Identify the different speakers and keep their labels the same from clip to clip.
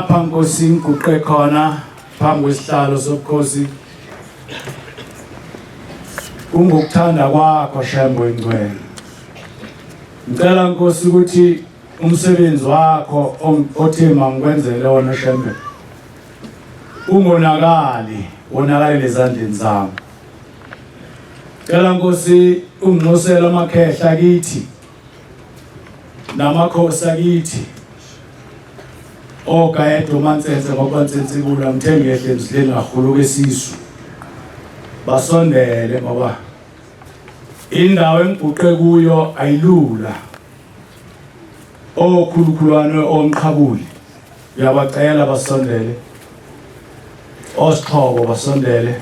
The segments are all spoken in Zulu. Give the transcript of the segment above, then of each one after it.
Speaker 1: Lapha Nkosi ngiguqe khona phambi kwesihlalo sobukhosi kungokuthanda kwakho Shembe oyingcwele. Ngicela Nkosi ukuthi umsebenzi wakho othe mangikwenzele wona Shembe ungonakali, wonakalele ezandleni zami. Cela Nkosi unginxusele amakhehla kithi namakhosi akithi ogayedwa uMantsentse ngoba Ntsentse kula ngithe ngehle emzileni ngahuluka esisu basondele ngoba indawo engiguqe kuyo ayilula okhulukhulwane omqhabuli uyabacela basondele osixhobo basondele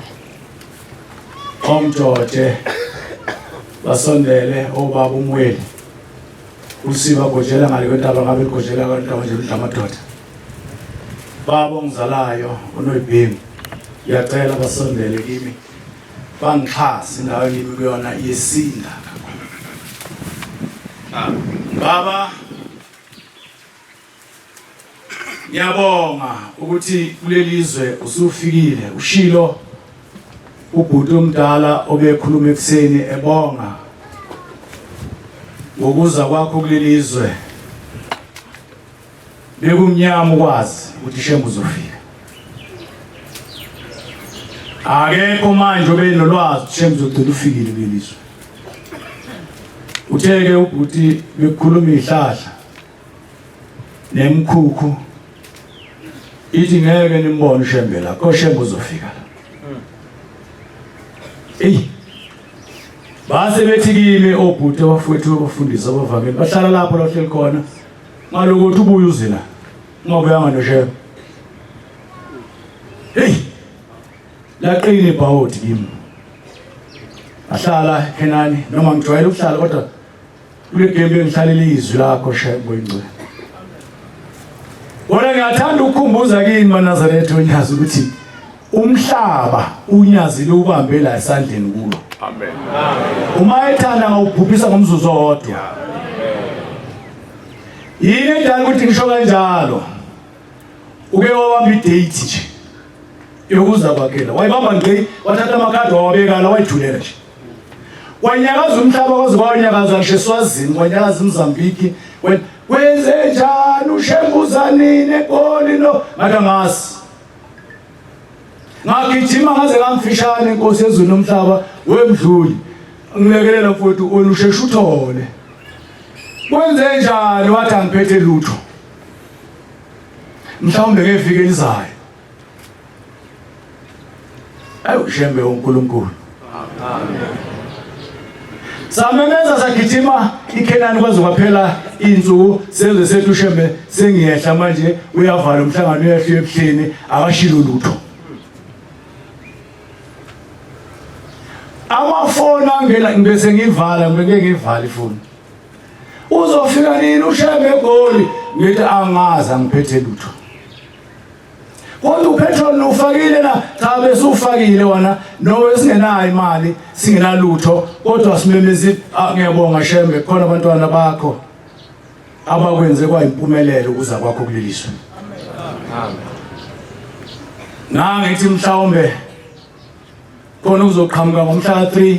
Speaker 1: omjoje basondele obaba umweli usiba gojela ngale kwentaba ngabe ligojela kwentaba nje ludla amadoda baba ongizalayo unoyibhemu ngiyacela basondele kimi bangixhase indawo engimi kuyona iyesinda kakhulu. Baba ngiyabonga ukuthi kuleli zwe usufikile ushilo ubhuti omdala obekhuluma ekuseni ebonga ngokuza kwakho kuleli zwe. Bekumnyama ukwazi ukuthi Shembe uzofika. Akekho manje obenolwazi ukuthi Shembe uzogcina ufikile kuleli zwe. Uthe-ke ubhuti bekukhuluma izihlahla nemkhukhu ithi ngeke nimbone uShembe la, koShembe uzofika la. Eyi base bethi kimi obhuti abafowethu abafundisi abavangeli bahlala lapho la ohleli khona ngalokuthi ubuye uze la ungabuyanga noShembe. Hey laqina ibhawodi kimi. Ahlala Khenani noma ngijwayele ukuhlala kodwa kule game bengihlalele izwi lakho Shembe oyingcwele. Kodwa ngiyathanda ukukhumbuza kini maNazaretha onyazi ukuthi umhlaba unyazi liwubambe la esandleni kulo.
Speaker 2: Amen.
Speaker 1: Uma ethanda ngawubhubhisa ngomzuzu owodwa. Yini edala ukuthi ngisho kanjalo? Uke wabamba idate nje yokuza kwakhe la. Wayibamba ngqi, wathatha amakhadi wawabeka la wayithulela nje. Wanyakaza umhlaba kwaze kwanyakaza ngisho eSwazini, kwanyakaza iMozambique. Wenze njani uShembuza nini eGoli no? Ngathi angazi. Ngagijima ngaze ngamfishane inkosi yezulu nomhlaba wemdluli. Ngilekelela mfowethu wena usheshe uthole. Kwenze njani wathi angiphethe lutho. Mhlawumbe ngeviki elizayo. Awu Shembe uNkulunkulu.
Speaker 2: Amen.
Speaker 1: Samemeza sagijima iKhenani kwaze kwaphela insuku sezwe sethu Shembe sengiyehla manje uyavala umhlangano uyehla ebuhleni akashilo lutho. Amafoni angena ngibese ngivala ngibeke ngivala ifoni. Uzofika nini uShembe eGoli? Ngithi angazi angiphethe lutho. Kodwa upetrol ufakile na? Cha bese ufakile wona no singenayo imali singenalutho kodwa simemezile. Ah, ngiyabonga Shembe khona abantwana bakho abakwenze kwayimpumelelo ukuza kwakho kuleli zwe.
Speaker 2: Amen.
Speaker 1: Ngangithi mhlawumbe khona kuzoqhamuka ngomhla ka-3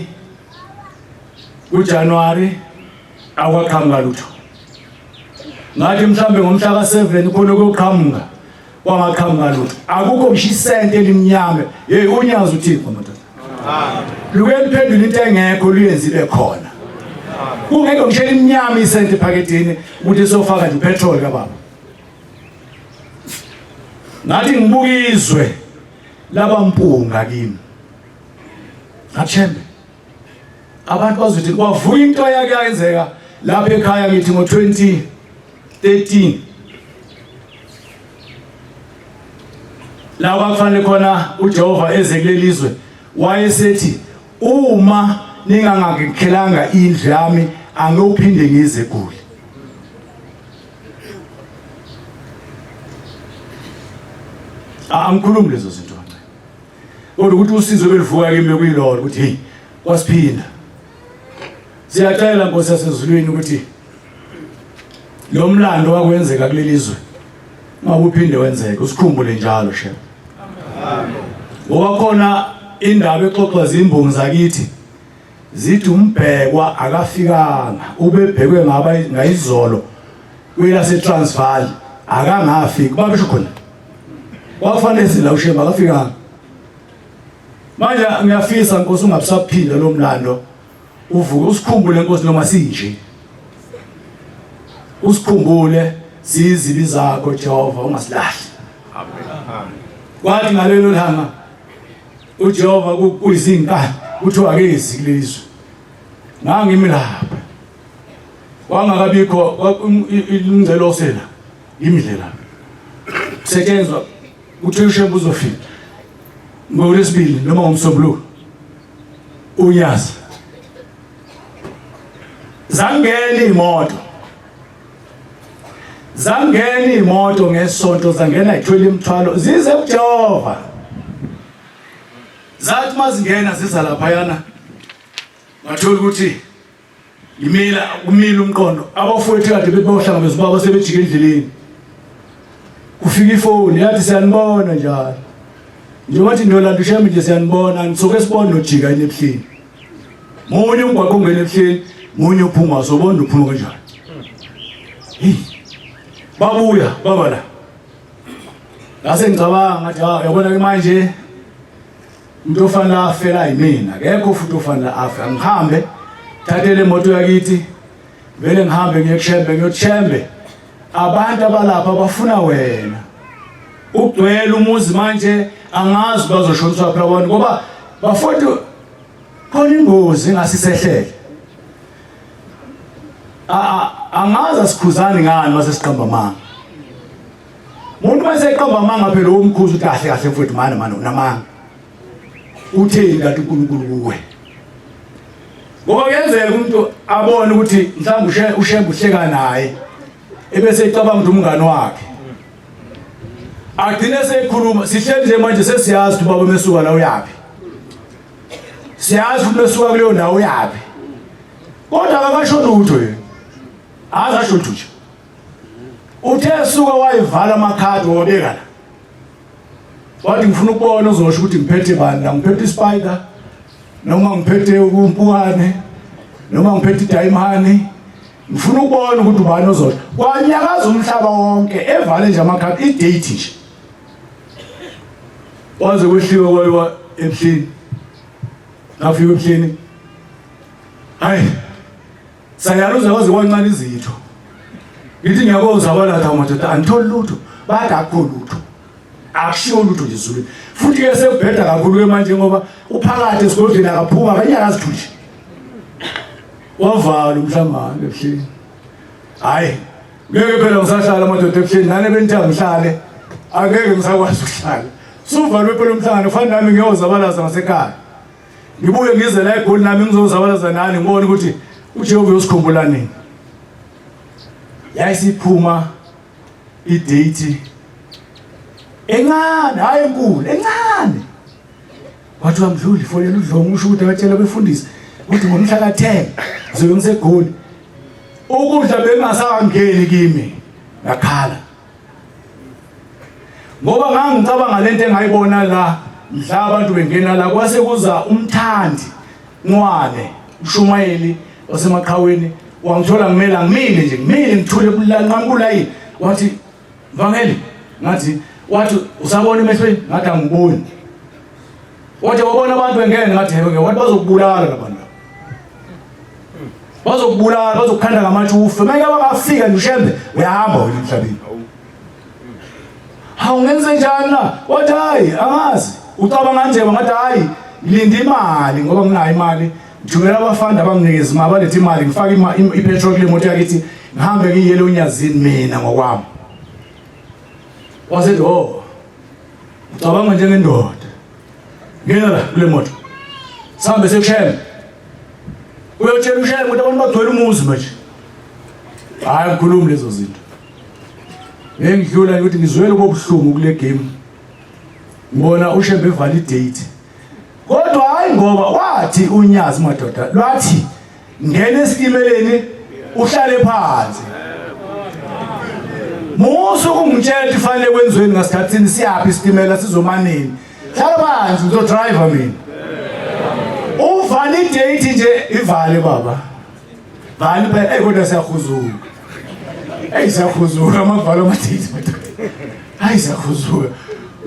Speaker 1: kuJanuary akwaqhamuka lutho. Ngathi mhlawumbe ngomhla ka-7 khona kuyoqhamuka kwangaqhamuka lutho. Akukho ngisho isente elimnyama. Hey unyazi uThixo madoda. Luke liphendula into engekho luyenze ibe khona. Kungekho ngisho elimnyama isente ephaketheni ukuthi sofaka nje upetrol kababa. Ngathi ngibuka izwe labampunga kimi. Ngathembe abantu bazothi kwavuka into eyake yenzeka lapha ekhaya ngithi ngo-2013 la kwakufanele khona uJehova eze kuleli zwe wayesethi uma ningangakhelanga indlu yami angiyophinde ngize eGoli. Angikhulumi lezo zinto kancane kodwa ukuthi usizo belivuka kimi bekuyilolo ukuthi hey kwasiphinda. Siyacela Nkosi yasezulwini ukuthi lo mlando wakwenzeka kuleli zwe Ungabe uphinde wenzeke, usikhumbule njalo Shembe. Ngoba khona indaba exoxwa zimbongi zakithi zithi umbhekwa akafikanga, ubebhekwe ngaba ngayizolo kwelase Transvaal akangafiki. Babesho khona. Kwakufanele sila uShembe akafikanga. Manje ngiyafisa Nkosi ungabusaphinda lo mlando uvuke usikhumbule Nkosi noma sinje. Usikhumbule siyizibi zakho Jehova ungasilahli.
Speaker 2: Amen.
Speaker 1: Kwathi ngalelo langa uJehova kuyizinkani kuthiwa akezi kulizwe. Ngangimi lapha. Kwangakabikho umngcele osela imidlela. Kusetshenzwa Uthe uShembe uzofika ngolwesibili noma ngomsombuluko unyazi. Zangena imoto. Zangena imoto ngesonto zangena ithwele imithwalo zize kuJehova. Zathi mazingena ziza laphayana ngathola ukuthi Ngimila umile umqondo. Abafowethu kade bethi bayohlangabeza ubaba sebejike endleleni. Kufika ifoni yathi siyanibona njalo. Njengoba thi nolanda uShembe nje siyanibona nisuke sibone nojika yini ebuhleni. Munye umgwaqo ongena ebuhleni, munye uphuma sobona uphuma kanjani. Hey. Babuya baba la. Ngase ngicabanga ngathi ha yabona ke manje umuntu ofanele afela yimina akekho futhi ofanele afe angihambe thathe le moto yakithi vele ngihambe ngiye kushembe ngiyothembe abantu abalapha bafuna wena ugcwele umuzi manje angazi bazoshoniswa phi abantu ngoba bafowethu khona ingozi engasisehlele angazi asikhuzani ngani mase siqamba amanga Umuntu mase eqamba amanga phela umkhuza ukuthi kahle kahle mfowethu mani mani unamanga. Utheni kanti uNkulunkulu kuwe? Ngoba kuyenzeka umuntu abone ukuthi mhlawumbe uShembe uhleka naye ebese ecabanga ukuthi umngane wakhe. Agcine sekhuluma sihleli nje manje sesiyazi ukuthi ubaba mesuka la uyaphi. Siyazi ukuthi mesuka kuleyo ndawo uyaphi. Kodwa akakasho lutho yena. Akasho lutho nje. Uthe esuka wayivala amakhadi wabeka la. Wathi ngifuna ukubona uzosho ukuthi ngiphethe bani la ngiphethe ispider noma ngiphethe umpukane noma ngiphethe idayimani ngifuna ukubona ukuthi ubani ozosho. Kwanyakaza umhlaba wonke evale nje amakhadi idate nje. Waze kwehliwa kwayiwa ebuhleni. Ngafika ebuhleni. Hayi Sayaluza kwaze kwancane izitho. Ngithi ngiyabonga abalatha madoda angitholi lutho. Bathi akukho lutho. Akushiwo lutho nje ezulwini. Futhi ke sekubheda kakhulu ke manje ngoba uphakathi esigodlweni akaphuma akanyakazi nje. Wavala umhlangano ebuhleni. Hayi ngeke phela ngisahlala madoda ebuhleni nane benithe ngihlale angeke ngisakwazi ukuhlala. Suvalwe phela umhlangano fanele nami ngiyozabalaza ngasekhaya. Ngibuye ngize la eGoli nami ngizozabalaza nani ngibone ukuthi uJehova uyosikhumbula nini. Yayisiphuma idate encane hayi enkulu encane. Wathi wamdluli fonela uDlongo usho ukuthi abatshela befundisi ukuthi ngomhla ka-10 ngizobe ngiseGoli. Ukudla bengasangeni kimi ngakhala. Ngoba ngangicabanga lento engayibona la mhla abantu bengena la kwase kuza umthandi Ncwane ushumayeli wasemaqhaweni wangithola ngimela ngimile nje ngimile ngithule kulanqamula yini wathi mvangeli ngathi wathi usabona emehlweni ngathi angiboni wathi wabona abantu bengena ngathi yebo wathi bazokubulala labantu bazokubulala bazokukhanda ngamatshe ufe manje abangafika nje ushembe uyahamba wena emhlabeni hawu ngenze njani na wathi hayi angazi ucabanga nje ngathi hayi ngilinde imali ngoba nginayo imali ngithumela abafana abanginikeza imali balethe imali ngifake ipetrol kule moto yakithi ngihambe ngiyele unyazini mina ngokwami wasethi oh ucabanga njengendoda ngena la kule moto sihambe sekushembe uyotshela ushembe ukuthi abantu bagcwele umuzi manje hayi ngikhulumi lezo zinto ngeke ngidlula ukuthi ngizwele kobuhlungu kule game ngibona ushembe evala idate kodwa hayi ngoba wathi unyazi madoda lwathi ngena esitimeleni uhlale phansi. Musa ukungitshela ukuthi fanele kwenziweni ngasikhathini siyaphi isitimela sizomanini. Hlala phansi ngizodriver mina. Uvalidate nje ivale baba. Vale phela ey kodwa siyahuzuka. Ey siyahuzuka amavala ama-date madoda. Hayi siyahuzuka.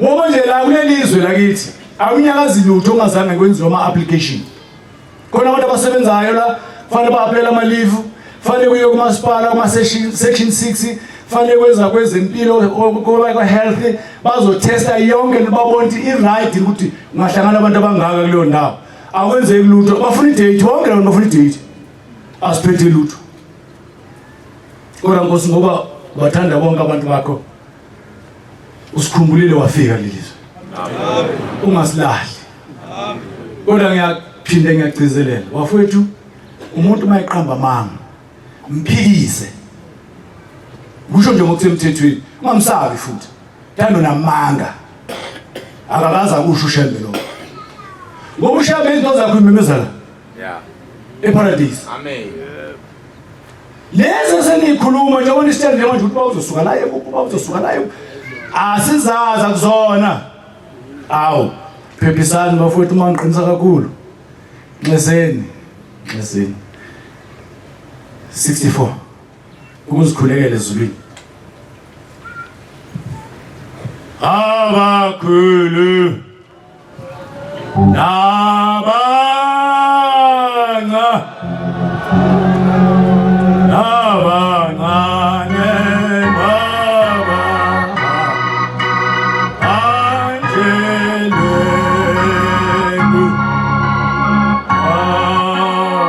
Speaker 1: Ngoba nje la kuleli zwe lakithi awunyakazi lutho ongazange kwenziwe ama-application. Khona abantu abasebenzayo la fanele ba-aplayele ama-leave, fanele kuye kumasipala kuma-section section 6, fanele kweza kwezempilo kwa-health bazothesta yonke babone ukuthi i-right ukuthi ungahlangana abantu abangaka kuleyo ndawo. Akwenzeki lutho, bafuna i-date bonke labo bafuna i-date. Asiphethe lutho. Kodwa Nkosi ngoba bathanda bonke abantu bakho usikhumbulile wafika lelizwe. Ungasilahli. Kodwa ngiyaphinde ngiyagcizelela bafowethu umuntu uma eqamba amanga mphikise kusho nje ngokusemthethweni ungamsabi futhi thando namanga akakaze akusho ushembe lokho ngoba ushembe izinto zakho imemeza la
Speaker 2: Yeah.
Speaker 1: eparadise
Speaker 2: Amen.
Speaker 1: lezi eseniyikhuluma njengoba nisitshela njengamanje ukuthi bawuzosuka la ekuphi bawuzosuka la ekuphi asizazi akuzona awu phephisani bafowethu uma ngiqinisa kakhulu nxeseni nxeseni 64 ukuzikhulekela ezulwini abakhulu nabanca nabancane baba anjelenu anjele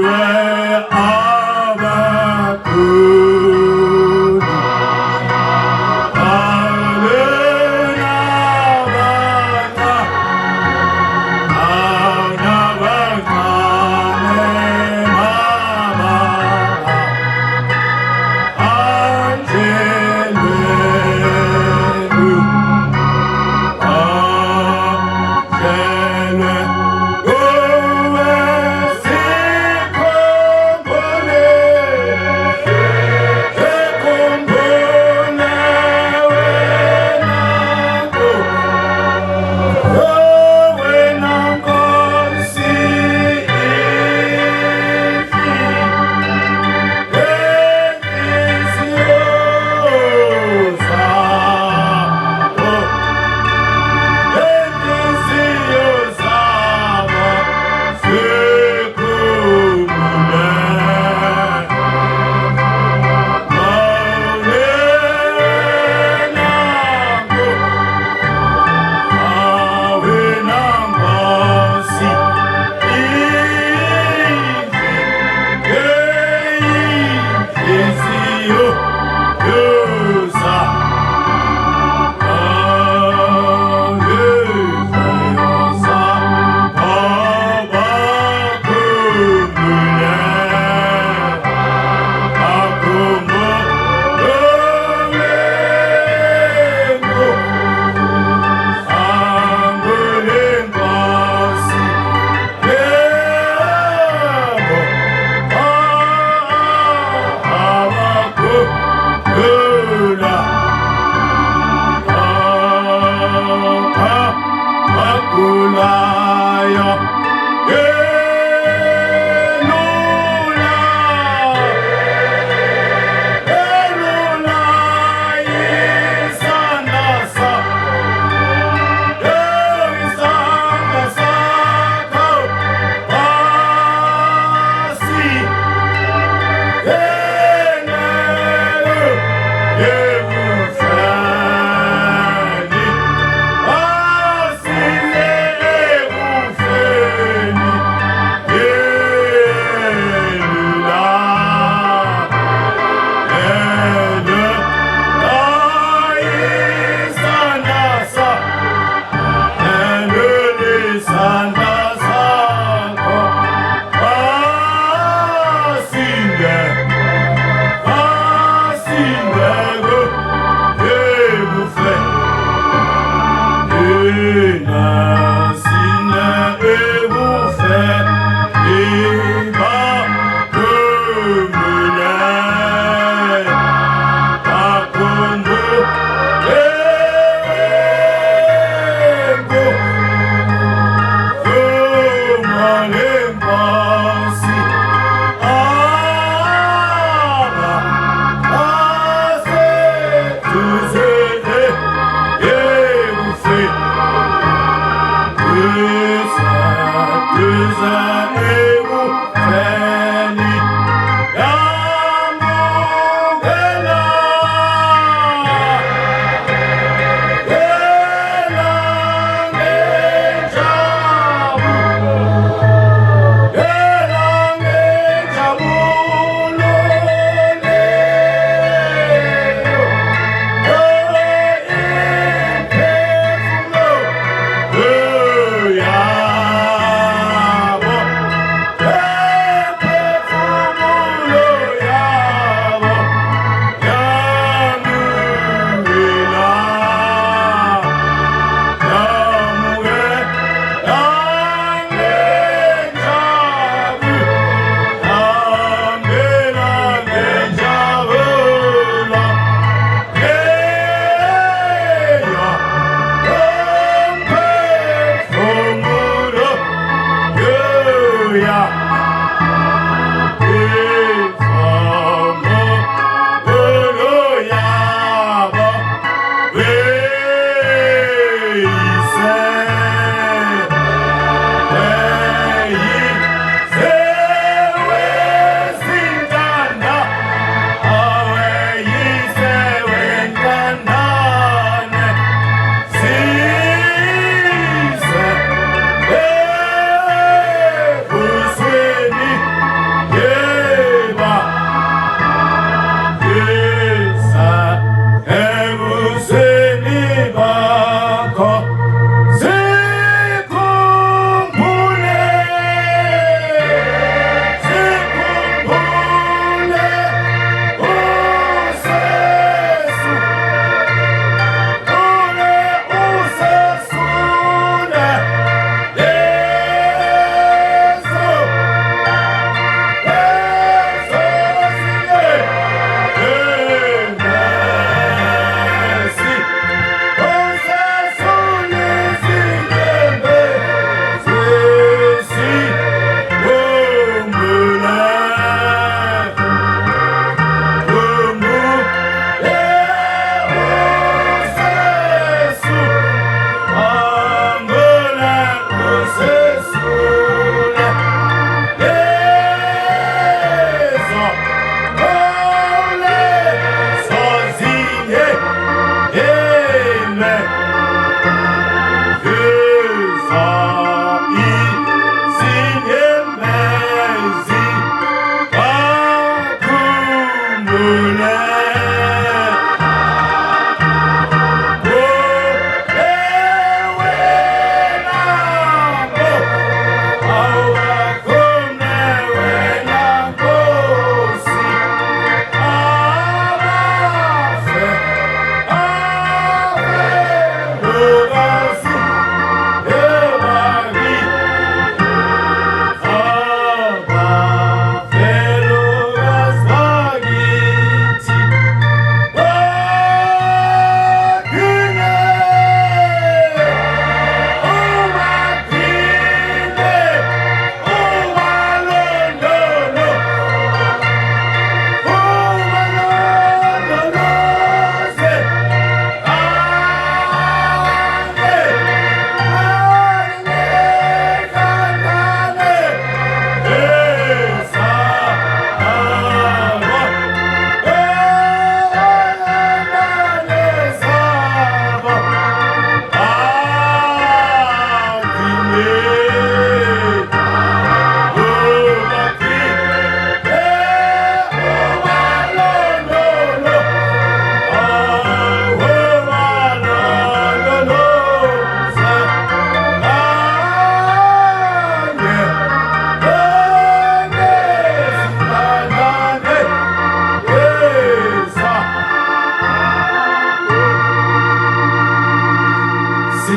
Speaker 1: uwe abakhulu.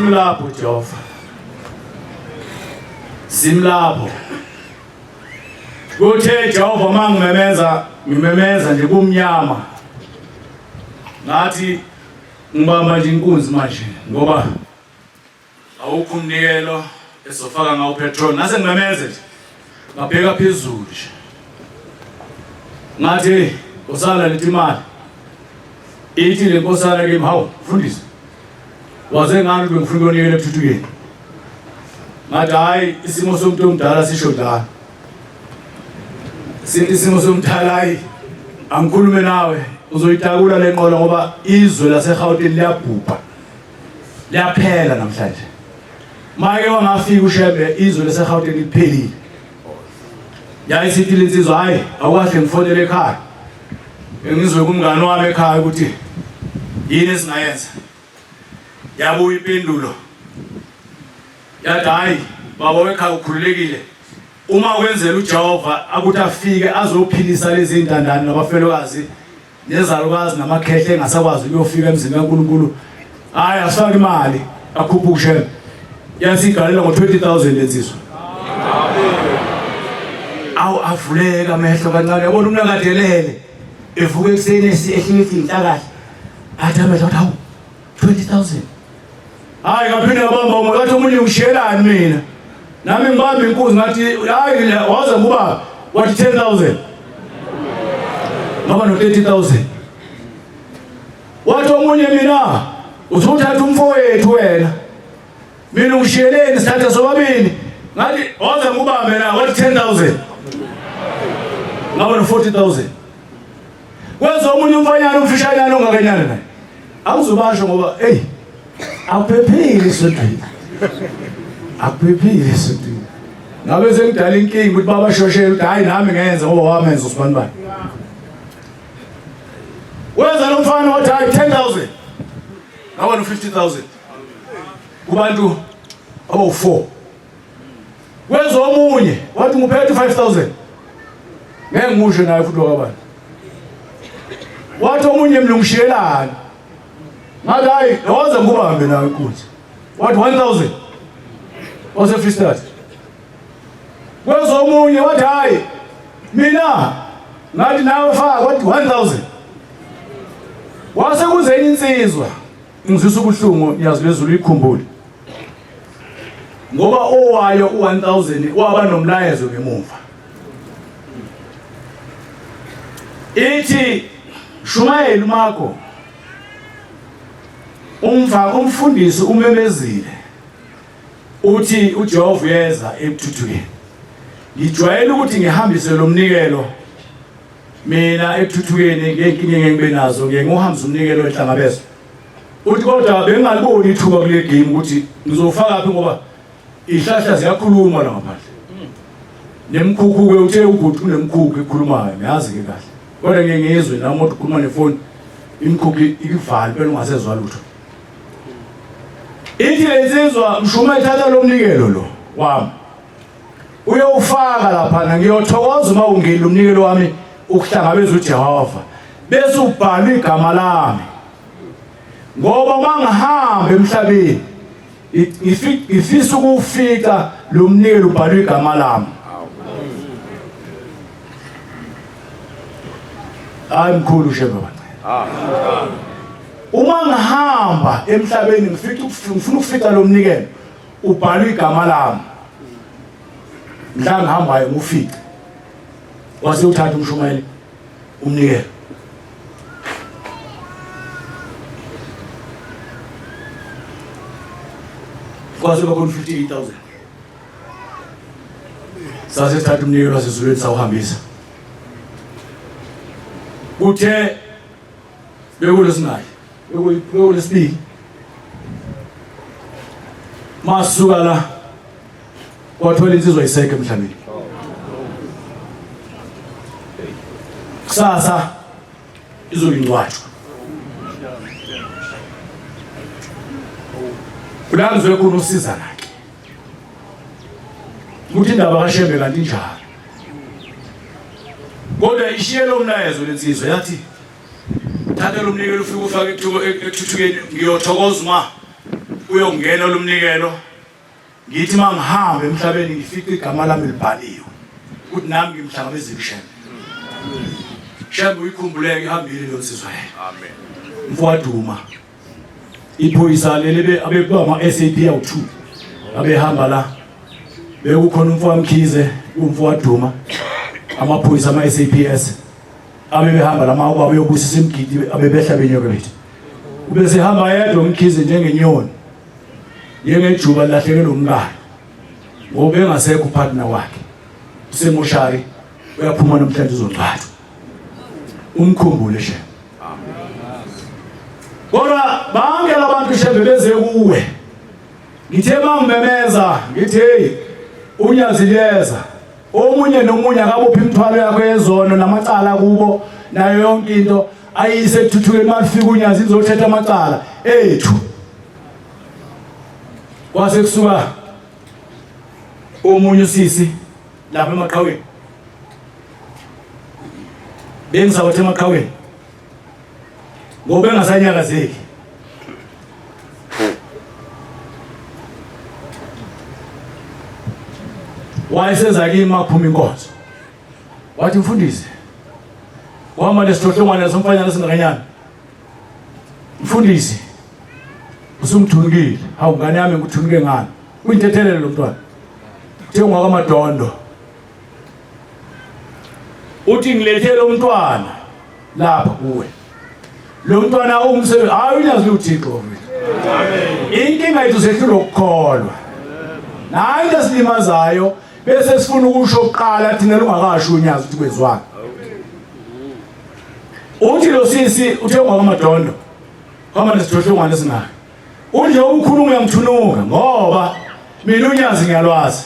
Speaker 1: Simlapho Jehova. Simlapho. Kuthe Jehova mangimemeza ngimemeza nje kumnyama. Ngathi ngibamba nje inkunzi manje ngoba awukho umnikelo esofaka ngawo petrol nase ngimemeze nje ngabheka phezulu nje ngathi nkosana lethi imali ithi le nkosana kimi hawu mfundisi waze ngani ube ngifuna ukuyonikela ekuthuthukeni ngathi hhayi isimo somuntu omdala sisho njalo sithi isimo somdala hayi angikhulume nawe uzoyitakula le nqola ngoba izwe laseGauteng liyabhubha liyaphela namhlanje make wangafika ushembe izwe laseGauteng liphelile yayisithi lensizwa hayi awukahle ngifonele ekhaya engizwe kumngani wami ekhaya ukuthi yini esingayenza yabuya impendulo yathi hayi baba wekhaya ukhululekile uma kwenzela uJehova akuthi afike azophilisa lezi ntandane nabafelokazi nezalukazi namakhehle engasakwazi ukuyofika emzini kaNkulunkulu hayi asifake imali akhuphuke ushembe yathi igalela ngo-20000 lensizwa awu avuleka amehlo kancane yabona umuntu akadelele evuka ekuseni ehlile inhlakahle athi amehlo athi hawu 20000 hayi ngaphinde ngabamba umoya wathi omunye ngishiyelani mina nami ngibamba inkunzi ngathi hayi waze kuba wathi 10000 ngaba no 30000 wathi omunye mina usuthatha umfowethu wena mina ungishiyeleni sithatha sobabili ngathi waze ngubambe na wathi 10000 ngaba no 40000 Kwenza omunye umfanyana umfishanyana ongakenyana naye. Awuzubasho ngoba hey akuphephile esontweni. Akuphephile esontweni. Ngabe sengidala inkinga ukuthi babashoshele ukuthi hayi nami ngenza ngoba wamenza usibani bani. Wenza lo mfana wathi hayi 10000. Ngaba no 50000. Kubantu abawu4. Wenza omunye wathi nguphethe 5000. Ngeke ngimusho naye futhi wakabani. Wathi omunye mlungishiyelani. Ngathi hayi waze ngikubambe nawe inkunzi. Wathi 1000. Wase Free State. Wenza omunye wathi hayi mina ngathi nawe faka wathi 1000. Wase kuze insizwa ngizwisa ubuhlungu yazi lezulu ikhumbule. Ngoba owayo u1000 waba nomlayezo ngemuva. Ithi shumayela uMarko umva umfundisi umemezile uthi uJehova uyeza ekuthuthukeni ngijwayele ukuthi ngihambise lo mnikelo mina ekuthuthukeni ngeenkinga engibe nazo ngiye ngiwuhambise umnikelo enhlangabezwa uthi kodwa bengingaliboni ithuba kule game ukuthi ngizofaka phi ngoba ihlahla ziyakhuluma la ngaphandle nemkhukhu ke uthe ugudu kunemkhukhu ekhulumayo ngiyazi ke kahle kodwa ngeke ngizwe nami umuntu ukhuluma nefoni imkhukhu ikuvala impela ungasezwa lutho ithi lensizwa mshuma ithatha lo mnikelo lo wami uyowufaka lapha ngiyothokoza uma ungile umnikelo wami ukuhlangabeza uJehova bese ubhalwa igama lami ngoba uma ngihamba emhlabeni ngifisa ukuwufica lo mnikelo ubhalwe igama lami hayi mkhulu shebe bancane uma ngihamba emhlabeni ngifica ngifuna ukufica lo mnikelo ubhalwe igama lami mhla ngihambayo ngiwufice wase uthatha umshumayeli umnikelo kwaze kwakhona 58000 sase sithatha umnikelo wasezulwini sawuhambisa kuthe bekulesinayi bekulesibili masuka la Wathola insizwa isekho emhlabeni. Kusasa izolingcwatshwa. Kula ngizwe khona usiza nakhe. Ukuthi indaba kaShembe kanti injalo. Kodwa ishiye lo mlayezo lensizwa yathi thatha lo mnikelo ufike ufake ekuthuthukeni ngiyothokoza uma Uyongena lomnikelo ngithi mangihamba emhlabeni ngifice igama lami libhaliwe ukuthi nami ngimhlangabezile uShembe. Shembe uyikhumbuleke ihambile lo nsizwa yena.
Speaker 2: Amen.
Speaker 1: Mfwaduma. Iphoyisa leli abekuba ama-SAP awu-2 abehamba la bekukhona umfo waMkhize umfo waduma amaphoyisa ama-SAPS abebehamba la mawuba beyobusisa imigidi abebehla benyuka bethi ubesehamba yedwa uMkhize njengenyoni njengejuba lilahlekelwe umkalo ngoba engasekho upartner wakhe usemoshari uyaphuma namhlanje uzongcwatshwa umkhumbule she kodwa banke labantu shembe beze kuwe ngithe mangimemeza ngithi hey unyazi liyeza omunye nomunye akabophi imithwalo yakho yezono namacala kubo nayo yonke into ayise ekuthuthukeni malifika unyazi izothetha amacala ethu kwase kusuka omunye usisi lapha emaqhaweni bengisabathe emaqhaweni ngoba engasanyakazeki wayeseza kimi maphuma inkonzo wathi mfundisi wahamba lesihlohlongwana somfanyana singakanyana mfundisi usungithunukile hawu ngane yami ngikuthunuke ngani uyintethelelo lo mntwana uthe ungwakamadondo uthi ngilethe lo mntwana lapha kuwe lo mntwana umsebenzi hayi unyazi uThixo inkinga yethu sehlulwa ukukholwa nayi into esilimazayo bese sifuna ukusho kuqala thina lungakasho unyazi ukuthi kwezwani uthi lo sisi uthe ungwakamadondo hamba nesithohlongwane esingaka unje ukukhuluma uyangithunuka ngoba mina unyazi ngiyalwazi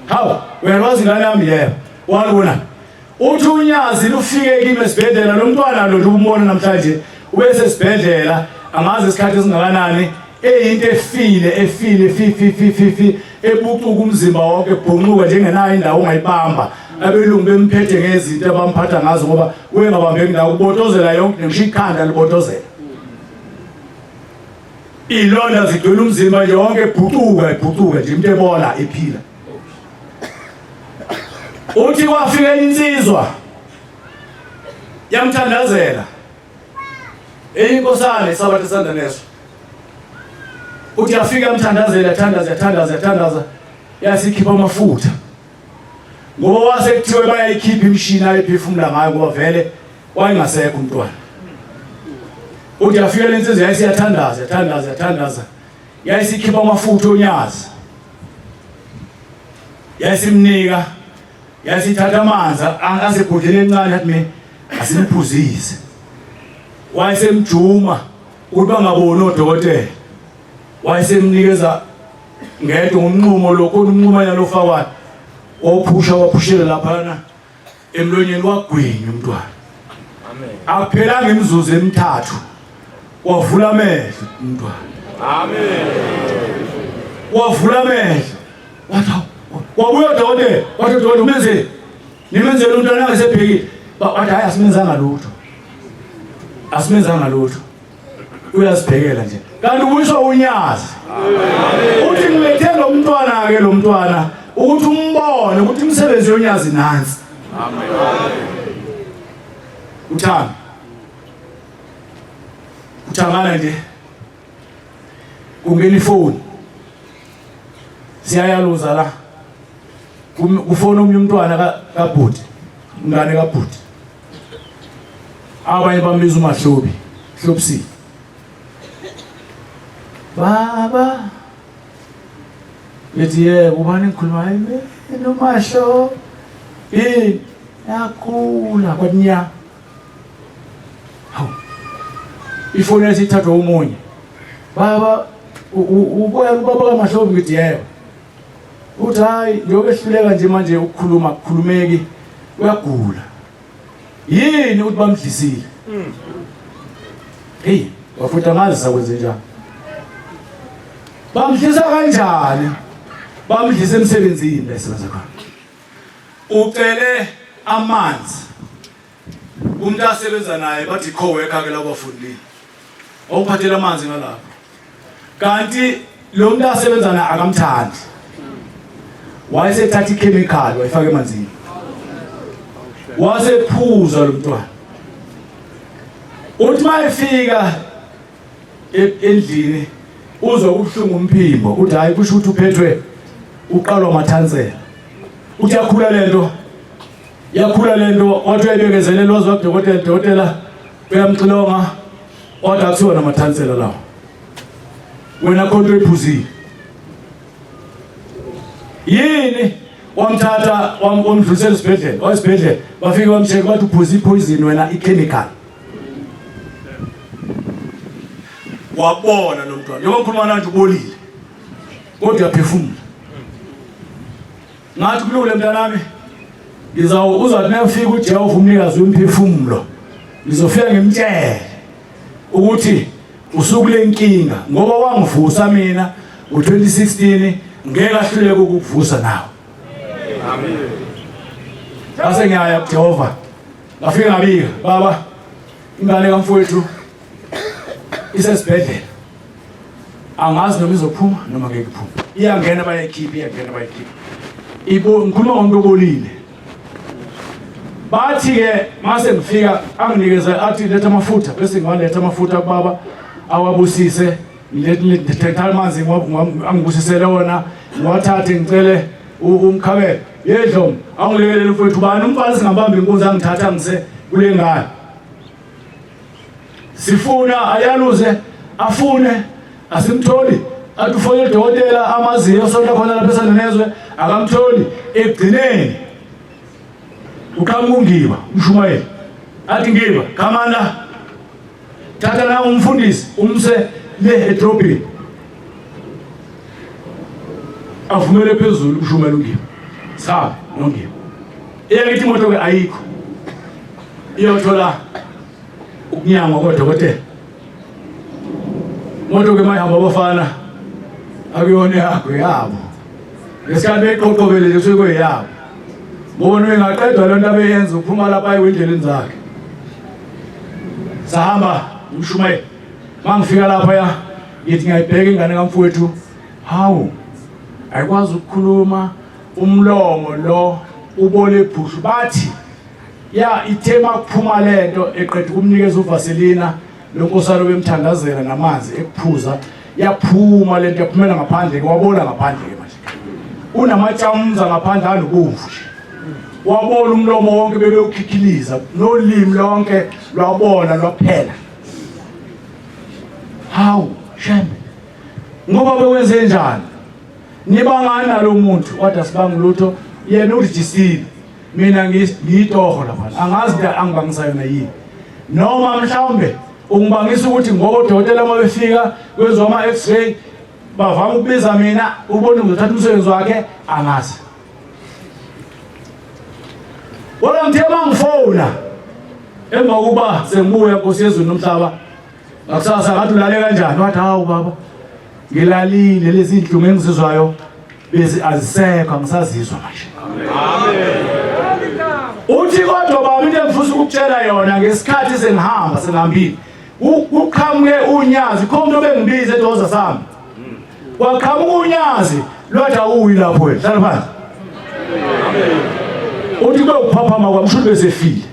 Speaker 1: hawu uyalwazi ngane yami yebo walubona uthi unyazi lufike kimi esibhedlela lo mntwana lo nje umbona namhlanje ubesesibhedlela angazi isikhathi esingakanani eyinto efile efile fi fi fi fi fi ebucuka umzimba wonke bhonquka njengenayo indawo ongayibamba abelungu bemphethe ngezinto abamphatha ngazo ngoba wengabambeki ndawo kubotozela yonke ngisho ikhanda libotozela ilonda zigcwele umzimba yonke ebhucuka ebhucuka nje into ebola ephila uthi kwafika insizwa yamthandazela eyinkosana isabatha isandla neso uthi yafika yamthandazela yathandaza yathandaza yathandaza yasikhipha amafutha ngoba wase kuthiwe bayayikhipha imishini ayephefumula ngayo ngoba vele wayengasekho umntwana uthi yafika le nsizwa yayisiyathandaza yathandaza yathandaza yayisikhipha amafutha onyazi yayisimnika yayisithatha amanzi asebhodleni encane yathi mina asimphuzise wayesemjuma ukuthi bangaboni odokotela wayesemnikeza ngedwa ngomnqumo lo khona umnqumanyana ofakwayo wawuphusha waphushela laphana emlonyeni wagwinya umntwana
Speaker 2: Amen.
Speaker 1: Akuphelanga imizuzu emithathu wavula amehlo umntwana.
Speaker 2: Amen.
Speaker 1: Wavula amehlo. Wathi wabuya dokotela, wathi dokotela umenzeni? Nimenzele umntwana wakhe sebhekile. Wathi hayi asimenzanga lutho. Asimenzanga lutho. Uyazibhekela nje. Kanti ubuyiswa unyazi. Uthi ngilethe lo mntwana ke lo mntwana ukuthi umbone ukuthi imisebenzi yonyazi nansi.
Speaker 2: Amen.
Speaker 1: Uthando. Uthangana nje. Kungena ifoni. Siyayaluza la. Kufona omunye umntwana kaBhuti. Umngane kaBhuti. Abanye bambiza uMahlobi. Hlobisi. Baba. Ngithi yebo ubani ngikhuluma hayi noMahlo. Eh yakhula kwadinya. Hawu. Ifoni esithathwa omunye. Baba uboya ubaba kaMahlobi ngithi yebo. Uthi hayi njengoba ehluleka nje manje ukukhuluma kukhulumeki uyagula. Yini ukuthi bamdlisile? Hey, bafutha angazi sakwenze njani. Bamdlisa kanjani? Bamdlisa emsebenzini la esebenza khona. Ucele amanzi. Umuntu asebenza naye bathi co-worker ke labo bafundile. Wawuphathela amanzi ngalapho. Kanti lo muntu asebenza naye akamthandi. Wayesethatha ichemical wayifaka emanzini. Wasephuza lo mntwana. Uthi mayefika endlini uzwa ubuhlungu umphimbo uthi hayi kusho ukuthi uphethwe uqalwa amathansela. Uthi yakhula lento yakhula lento wathi uyayibekezelela wazwa kudokotela dokotela uyamxilonga wathi akusiwona amathansela lawo wena khonto oyiphuzile yini wamthatha wamdlulisela esibhedlela wayesibhedlela bafike bamcheck bathi uphuza ipoison wena ichemical wabona lo mntwana njengoba ngikhuluma nanje ubolile kodwa uyaphefumula Ngathi kulungile mntanami ngizawu uzathi nafika uJehova umnikazi wemphefumulo ngizofika ngimtshele ukuthi usukule nkinga ngoba wangivusa mina ngo-2016 ngeke ahluleke ukukuvusa nawe. Amen. Ngase ngiyaya kuJehova ngafika ngabika baba ingane kamfowethu isesibhedlela angazi noma izophuma noma ngeke iphume iyangena bayayikhipha iyangena bayayikhipha ibo ngikhuluma ngomuntu obolile bathi ke mase ngifika anginikeze athi letha amafutha bese ngiwaletha amafutha kubaba awabusise ngithatha amanzi angibusisele wona ngiwathathe ngicele umkhabele yedlomo angilekelele mfowethu ubani umfana singabamba inkunzi angithatha ngise kule ngane sifuna ayaluze afune asimtholi athi ufonele udokotela amaziyo osonta khona lapha esanenezwe akamtholi ekugcineni uqhamuka ungiba umshumayeli athi ngiba khamana thatha na umfundisi umse le edrobheni avumele phezulu umshumayeli ungiba sabe nongiba eyakithi imoto ke ayikho iyothola ukunyangwa kodokotela moto ke mayihamba abafana akuyona yakho yabo ngesikhathi beyiqoqobele nje kusuke kuyeyabo bona ingaqedwa lento abeyenza uphuma lapha ayiwe endleleni zakhe sahamba umshumayeli mangifika lapha ya ngithi ngiyayibheka ingane kamfowethu hawu ayikwazi ukukhuluma umlomo lo ubole phushu bathi ya ithe makuphuma lento eqeda ukumnikeza uVaselina lo nkosana bemthandazela namanzi ekuphuza yaphuma lento yaphumela ngaphandle ke wabola ngaphandle ke manje unamatshamza ngaphandle anobomvu nje wabola umlomo wonke bebewukhikhiliza nolimi lonke lwabola lwaphela hawu shembe ngoba bewenze njani nibangani nalo muntu kodwa sibanga lutho yena urijisile mina ngiyitoho lapha angazi into angibangisa yona yini noma mhlawumbe ungibangisa ukuthi ngoba odokotela uma befika kwenziwa ama-x-ray bavama ukubiza mina ubone ngizothatha umsebenzi wakhe angazi kodwa ngithe uma ngifona emva kokuba sengibuya nkosi yezulu nomhlaba ngakusasa ngathi ulale kanjani wathi hawu baba ngilalile lezi zinhlungu engizizwayo bezi azisekho angisazizwa manje amen uthi kodwa baba into engifisa ukukutshela yona ngesikhathi sengihamba sengihambile kuqhamuke unyazi khona umuntu obengibiza edoza sami kwaqhamuka unyazi lwathi awuyi lapho wena hlala phansi uthi kube ukuphaphama kwami shuthi besefile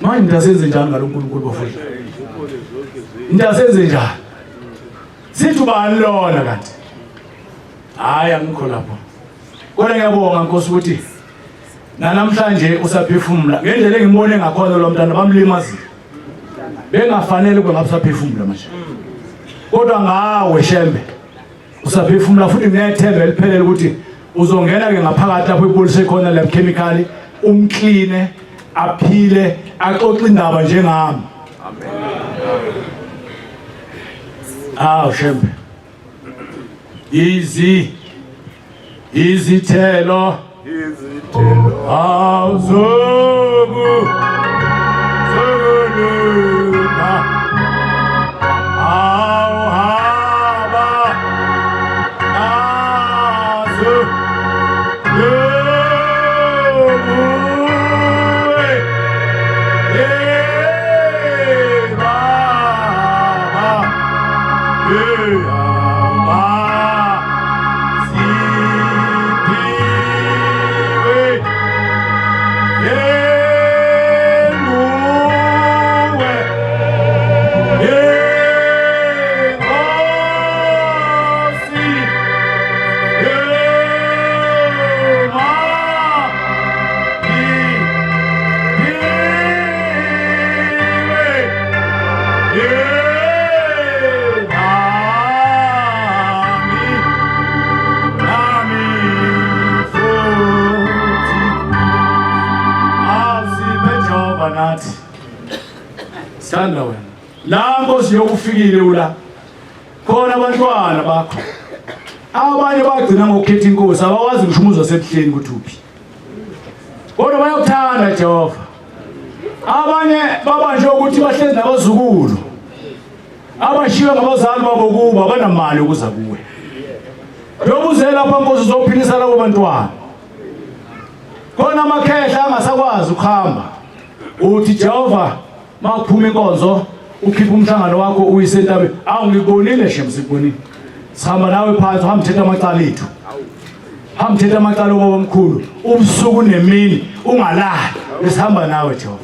Speaker 1: manje mntasenze njani ngalo nkulunkulu bafowethu mntasenze njani Sithi ubani lona kanti? Hayi angikho lapho. Kodwa ngiyabonga Nkosi ukuthi nanamhlanje usaphefumula ngendlela engimbone ngakhona lo mntana bamlimazile. Bengafanele kube ngabe usaphefumula manje. Kodwa ngawe Shembe usaphefumula futhi nginethemba eliphelele ukuthi uzongena ke ngaphakathi lapho ibolise khona le chemical umkline aphile axoxe indaba njengami. Amen. Aw shembe. Izi izithelo izithelo awuzoku zokulunga awuhaba nazo yokuwe La Nkosi yokufikile ula. Khona abantwana bakho. Abanye bagcina ngokukhetha inkosi abawazi ngisho umuzi wasebuhleni ukuthi uphi. Kodwa bayakuthanda Jehova. Abanye babanjwe ukuthi bahlezi nabazukulu. Abashiywe ngabazali babo kubo abanamali ukuza kuwe. Njengoba uze lapha Nkosi uzophilisa labo bantwana. Khona amakhehla angasakwazi ukuhamba. Uthi Jehova makuphuma inkonzo ukhipha umhlangano wakho uyise entabeni. Awu ngikubonile shem sikubonile. Sihamba nawe phansi uhamba uthetha amacala ethu. Hamba uthetha amacala obaba omkhulu ubusuku nemini ungalali. Besihamba nawe Jehova.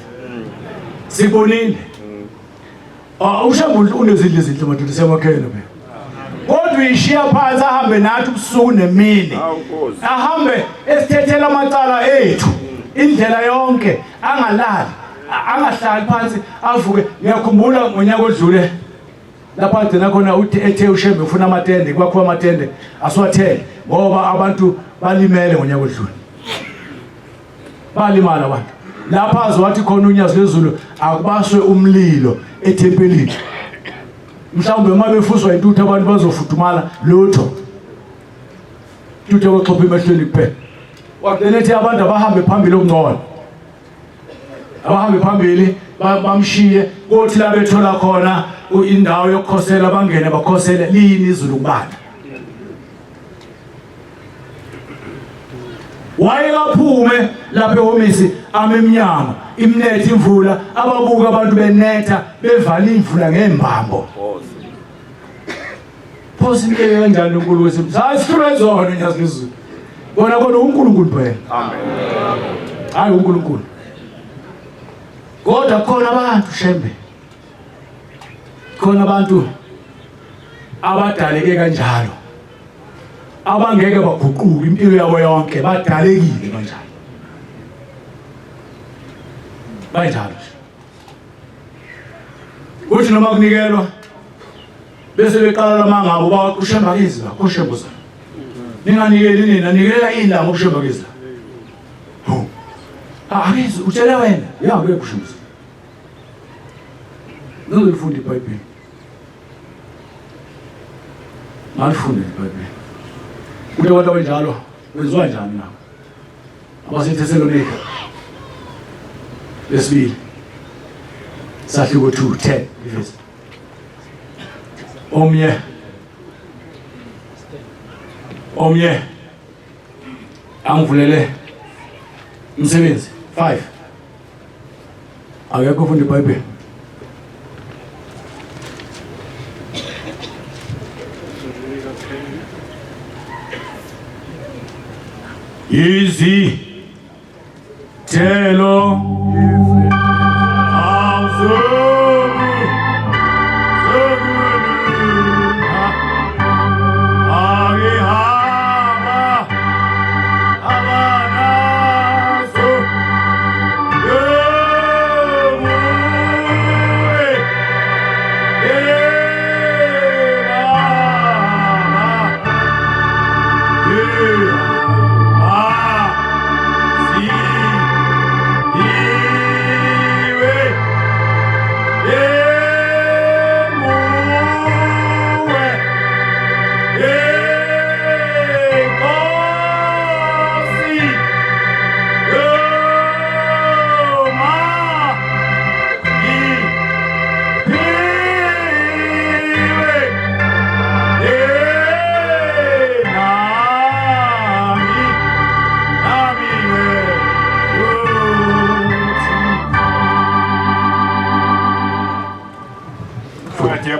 Speaker 1: Sibonile. Ah uShembe unezindlu ezinhle madoda siyamakhela phela. Kodwa uyishiya phansi ahambe nathi ubusuku nemini. Ahambe esithethela amacala ethu indlela yonke angalali angahlali phansi avuke. Ngiyakhumbula ngonyaka odlule lapho agcina khona uthi ethe uShembe ufuna amatende kwakhiwa amatende asiwathele ngoba abantu balimele ngonyaka odlule. Balimala abantu. Lapha aze wathi khona unyazi lwezulu akubaswe umlilo ethempelini. Mhlawumbe uma befuswa intuthu abantu bazofudumala lutho. Intuthu yabaxhopha emehlweni kuphela. Wagcina ethi abantu abahambe phambili okungcono. Abahambe phambili bamshiye kothi la bethola khona indawo yokukhosela bangene bakhosele lini izulu kubanda. Wayekaphume lapha ehhovisi ame emnyango imnethe imvula ababuka abantu benetha bevala imvula ngembambo. Phosa into kanjani uNkulunkulu wethu? Hayi sihlulwe izona nyazi lezulu. Kona kona uNkulunkulu phela. Amen. Hayi uNkulunkulu. Kodwa khona abantu shembe. Khona abantu abadaleke kanjalo. Abangeke baguquke impilo yabo yonke badalekile kanjalo. Banjalo nje. Kuthi noma kunikelwa bese beqala lamangabo ba uShembe akezi la, uShembe uza. Ninganikeli nina, nikelela ilanga uShembe akezi la. Hawu. Akezi utshele wena. Ya akekho uShembe. Nizolifunda iBhayibheli. Malifunde iBhayibheli. Kuthi abantu abanjalo kwenziwa njani na? AbaseThesalonika lesibili sahluko 2 10 ivesi. Omnye omnye angivulele umsebenzi 5 Akekho ofunda iBhayibheli. Izi thelo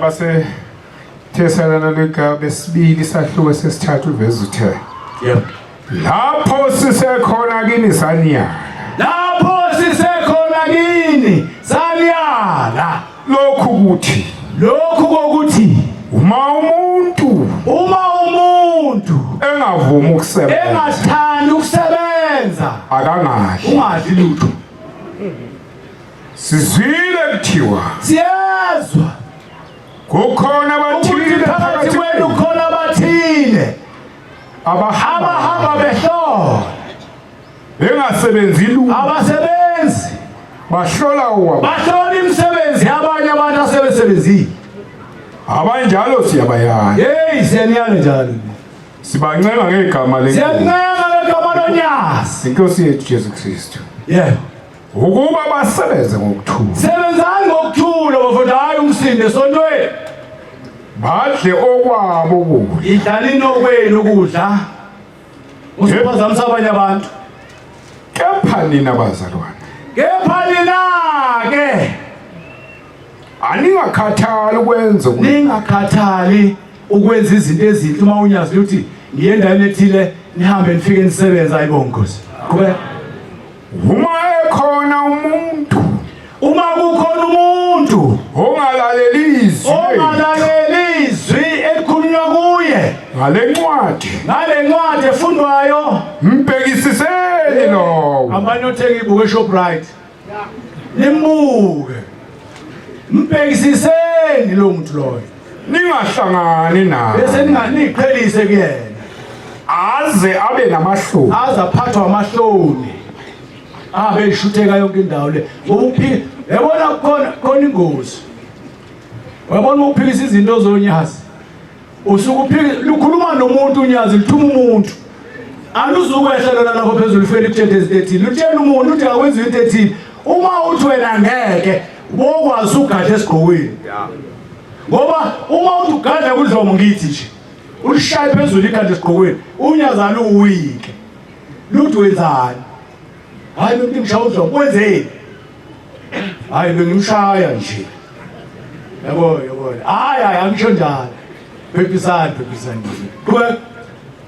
Speaker 3: Abase Thesalonika besibili isahluko sesithathu uveza uthe.
Speaker 1: Yebo.
Speaker 3: Lapho sisekhona kini saniyala.
Speaker 1: Lapho sisekhona kini saniyala.
Speaker 3: Lokhu kuthi
Speaker 1: lokhu kokuthi
Speaker 3: uma umuntu
Speaker 1: uma umuntu
Speaker 3: engavumi ukusebenza
Speaker 1: engathandi ukusebenza
Speaker 3: akangadli
Speaker 1: ungadli lutho.
Speaker 3: Sizwile kuthiwa
Speaker 1: siyezwa
Speaker 3: kukhona abathile
Speaker 1: phakathi kwenu khona abathile
Speaker 3: abahamba
Speaker 1: behlola
Speaker 3: bengasebenzi lutho
Speaker 1: abasebenzi
Speaker 3: bahlola uwabo
Speaker 1: bahlola imisebenzi yabanye abantu asebesebenza. nisebenzile.
Speaker 3: Abanjalo siyabayala.
Speaker 1: Hey, siyaniyala njalo.
Speaker 3: Sibancenga ngegama lenkosi.
Speaker 1: Siyancenga ngegama lonyazi.
Speaker 3: Inkosi yethu Jesu Kristu.
Speaker 1: Yebo.
Speaker 3: Ukuba basebenze ngokuthula.
Speaker 1: Sebenzani ngokuthula bafowethu, hayi umsindo esontweni.
Speaker 3: Badle okwabo ukudla.
Speaker 1: Idlalini okwenu ukudla. Usuphazamisa abanye abantu.
Speaker 3: Kepha nina bazalwane.
Speaker 1: Kepha nina ke
Speaker 3: aningakhathali ukwenza
Speaker 1: ningakhathali ukwenza izinto ezinhle uma unyazi ukuthi ngiye endaweni ethile nihambe nifike nisebenze ayibonga Nkosi. Qhubeka.
Speaker 3: Uma ekhona umuntu
Speaker 1: uma kukhona umuntu
Speaker 3: ongalaleli izwi
Speaker 1: ongalaleli izwi elikhulunywa kuye
Speaker 3: ngale ncwadi
Speaker 1: ngale ncwadi efundwayo
Speaker 3: mbhekisiseni lowo
Speaker 1: hambani othenga ibuku eShoprite nimbuke mbhekisiseni lo muntu loyo
Speaker 3: ningahlangani naye
Speaker 1: bese ninganiqhelise kuyena
Speaker 3: aze abe namahloni
Speaker 1: aze aphathwe amahloni abe ishutheka yonke indawo le ngoba uphika yabona khona khona ingozi uyabona uphikisa izinto zonyazi usuke uphika lukhuluma nomuntu unyazi luthuma umuntu aluzukwehla lona lapho phezulu lifike likutshele izinto ethile lutshela umuntu uthi akwenziwe into ethile uma uthi wena ngeke bokwazi ugadla esigqokweni ngoba uma uthi ugadla kudlomo ngithi nje ulishaye phezulu ikhanda esigqokweni unyazi aluwike luthi wenzani hayi bengimshaya udlomo wenzeni hayi bengimshaya nje yabo yabo hayi hayi angisho njalo phephisani phephisani qhubeka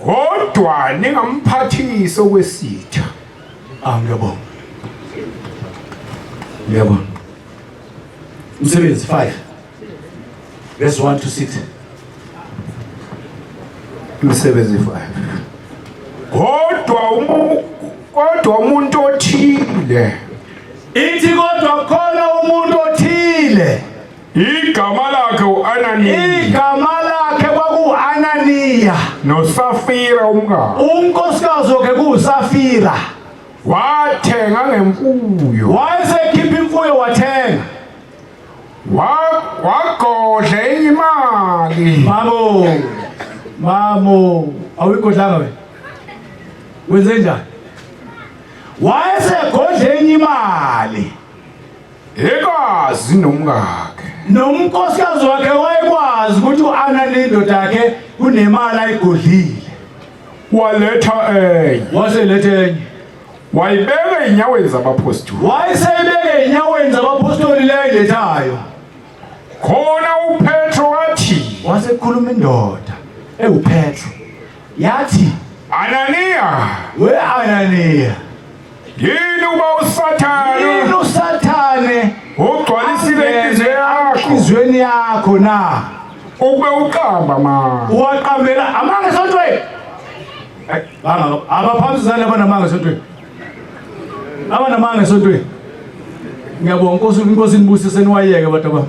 Speaker 3: kodwa ningamphathisi okwesitha
Speaker 1: ah ngiyabonga ngiyabonga umsebenzi 5 verse 1 to 6
Speaker 3: Imisebenzi 5 Kodwa umu kodwa umuntu othile
Speaker 1: ithi kodwa khona umuntu othile
Speaker 3: igama lakhe uAnaniya
Speaker 1: igama lakhe kwakuAnaniya
Speaker 3: noSafira umkakhe
Speaker 1: unkosikazi wakhe kuSafira
Speaker 3: wathenga ngemfuyo
Speaker 1: wayesekhipha imfuyo wathenga
Speaker 3: Wagodla enye imali.
Speaker 1: Mamo. Mamo, awuyigodlanga wena. Wenze njani? Wayesegodla enye imali.
Speaker 3: Ekazi nomkakhe.
Speaker 1: Nomnkosikazi wakhe wayekwazi ukuthi u-Anani indoda yakhe kunemali ayigodlile.
Speaker 3: Waletha enye.
Speaker 1: Waseletha enye.
Speaker 3: Wayibeka enyaweni zabaphostoli.
Speaker 1: Wayeseyibeka enyaweni zabaphostoli leyo ilethayo.
Speaker 3: Khona uPetro wathi,
Speaker 1: wasekhuluma indoda ewuPetro yathi,
Speaker 3: Ananiya,
Speaker 1: we Ananiya,
Speaker 3: yini uba uSathane
Speaker 1: yini uSathane
Speaker 3: ugcwalisile inhliziyo yakho
Speaker 1: enhliziyweni yakho na
Speaker 3: ukube uqamba amanga?
Speaker 1: Uwaqambela amanga esontweni. Abaphambisana abanamanga esontweni. Abanamanga esontweni. Ngiyabonga Nkosi, inkosi inibusise niwayeke bantu bami.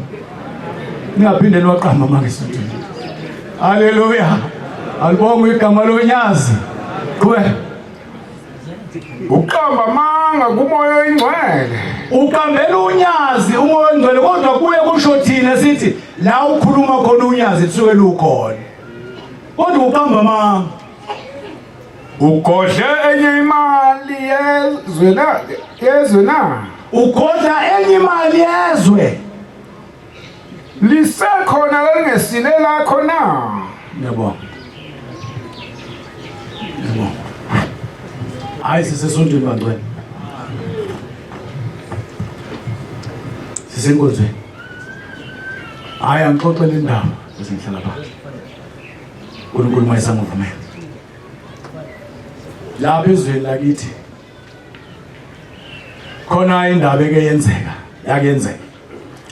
Speaker 1: Ningaphinde niwaqamba amanga esontweni. Haleluya. Alibongwe igama lonyazi. Qhubeka.
Speaker 3: Uqamba amanga kumoya oyingcwele.
Speaker 1: Uqambela unyazi umoya oyingcwele kodwa kuye kusho thina sithi la ukhuluma khona unyazi lisuke lukhona. Kodwa uqamba amanga.
Speaker 3: Ugodle enye imali yezwe na yezwe na.
Speaker 1: Ugodla enye imali yezwe.
Speaker 3: Lisekhona lelingesile lakho na?
Speaker 1: Ngiyabonga. Ngiyabonga. Hayi sisesontweni bangcwele. Sisenkonzweni. Hayi angixoxele indaba bese ngihlala phansi. uNkulunkulu mayesangivumela. Lapha ezweni lakithi khona indaba eke yenzeka yakenzeka.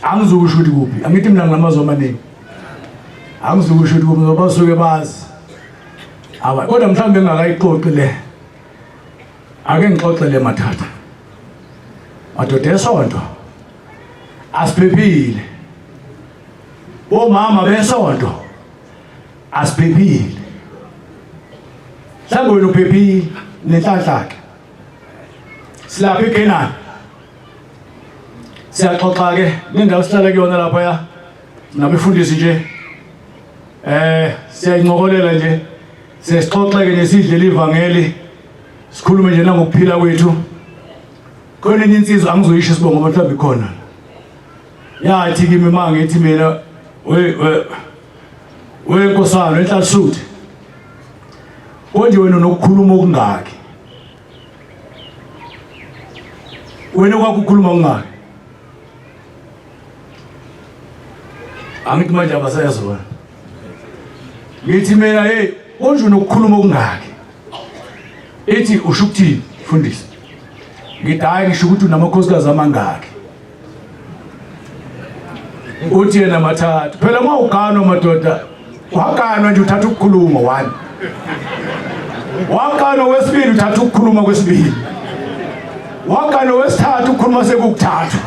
Speaker 1: Angizukusho ukuthi kuphi. Angithi mina nginamazwi amaningi. Angizukusho ukuthi kuphi ngoba basuke bazi. Aba kodwa mhlawumbe ngingakayixoxi le. Ake ngixoxe le mathatha. Madoda esonto asiphephile. Bomama besonto asiphephile. Mhlawumbe wena uphephile nenhlanhla ke. Silapha eGenani. Siyaxoxa ke nendawo sihlala kuyona lapha ya. Nabefundisi nje siyayincokolela nje, siyasixoxeke nje, sidle ivangeli, sikhulume nje nangokuphila kwethu. Khona enye insizwa, angizoyisho isibongo ngoba mhlawumbe ikhona, yathi kimi ma ngithi mina we we we nkosana enhlalisuthi, konje wena unokukhuluma okungaki? Wena okwakukhuluma okungaki? Angithi manje abasayazona. Ngithi mina, hey, konje unokukhuluma okungaki? Ithi, usho ukuthini mfundisi? Ngithi, hayi, ngisho ukuthi unamakhosikazi amangaki? Uthi yena mathathu. Phela uma uganwa madoda, waganwa nje uthatha ukukhuluma one, waganwa wesibili uthatha ukukhuluma kwesibili, waganwa wesithathu ukukhuluma sekukuthathu.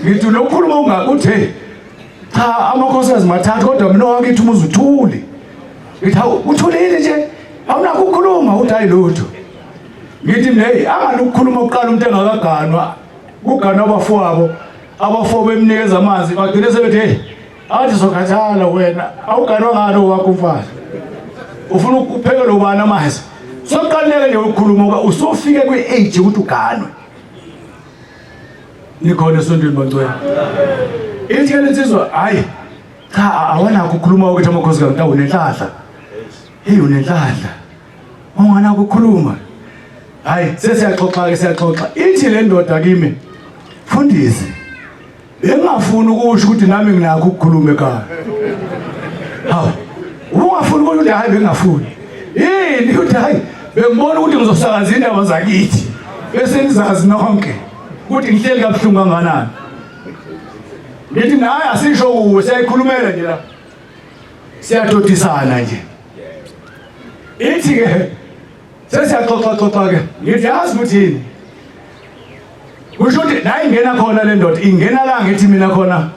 Speaker 1: Ngithi unokukhuluma ungaki? Uthi cha, amakhosikazi mathathu, kodwa mina owakithi umuzi uthule. Ngithi hawu, uthulile nje awunakho ukukhuluma? Uthi hayi, lutho. Ngithi mina, hey, angani ukukhuluma kuqala umuntu engakaganwa, kuganwa abafowabo, abafowabo bemnikeza amanzi, bagcine sebethi, hey, athi sokhathala wena, awuganwa ngalo wakho umfazi, ufuna ukuphekela ubani amanzi? Soqaleke nje ukukhuluma ngoba usufike kwi-age ukuthi uganwe. Nikhona esontweni bangcwele? Ithi ke lensizwa, hayi cha, awanakho ukukhuluma ukuthi amakhosikazi ntawu unenhlanhla, hey, unenhlanhla unganakho ukukhuluma. Hayi, sesiyaxoxa ke, siyaxoxa. Ithi le ndoda kimi, mfundisi, bengingafuni ukusho ukuthi nami nginakho ukukhuluma ekhaya. Hawu, ungafuni ukuthi? Hayi, bengingafuni. Yini? Uthi hayi, bengibona ukuthi ngizosakaza indaba zakithi bese nizazi nonke ukuthi ngihleli kabuhlungu kanganani. Ngithi naye asisho kuwe, siyayikhulumela nje la, siyadodisana nje. Ithi ke sesiyaxoxa xoxa ke, ngithi yazi ukuthi yini, kusho ukuthi la ingena khona le ndoda, ingena la ngithi mina khona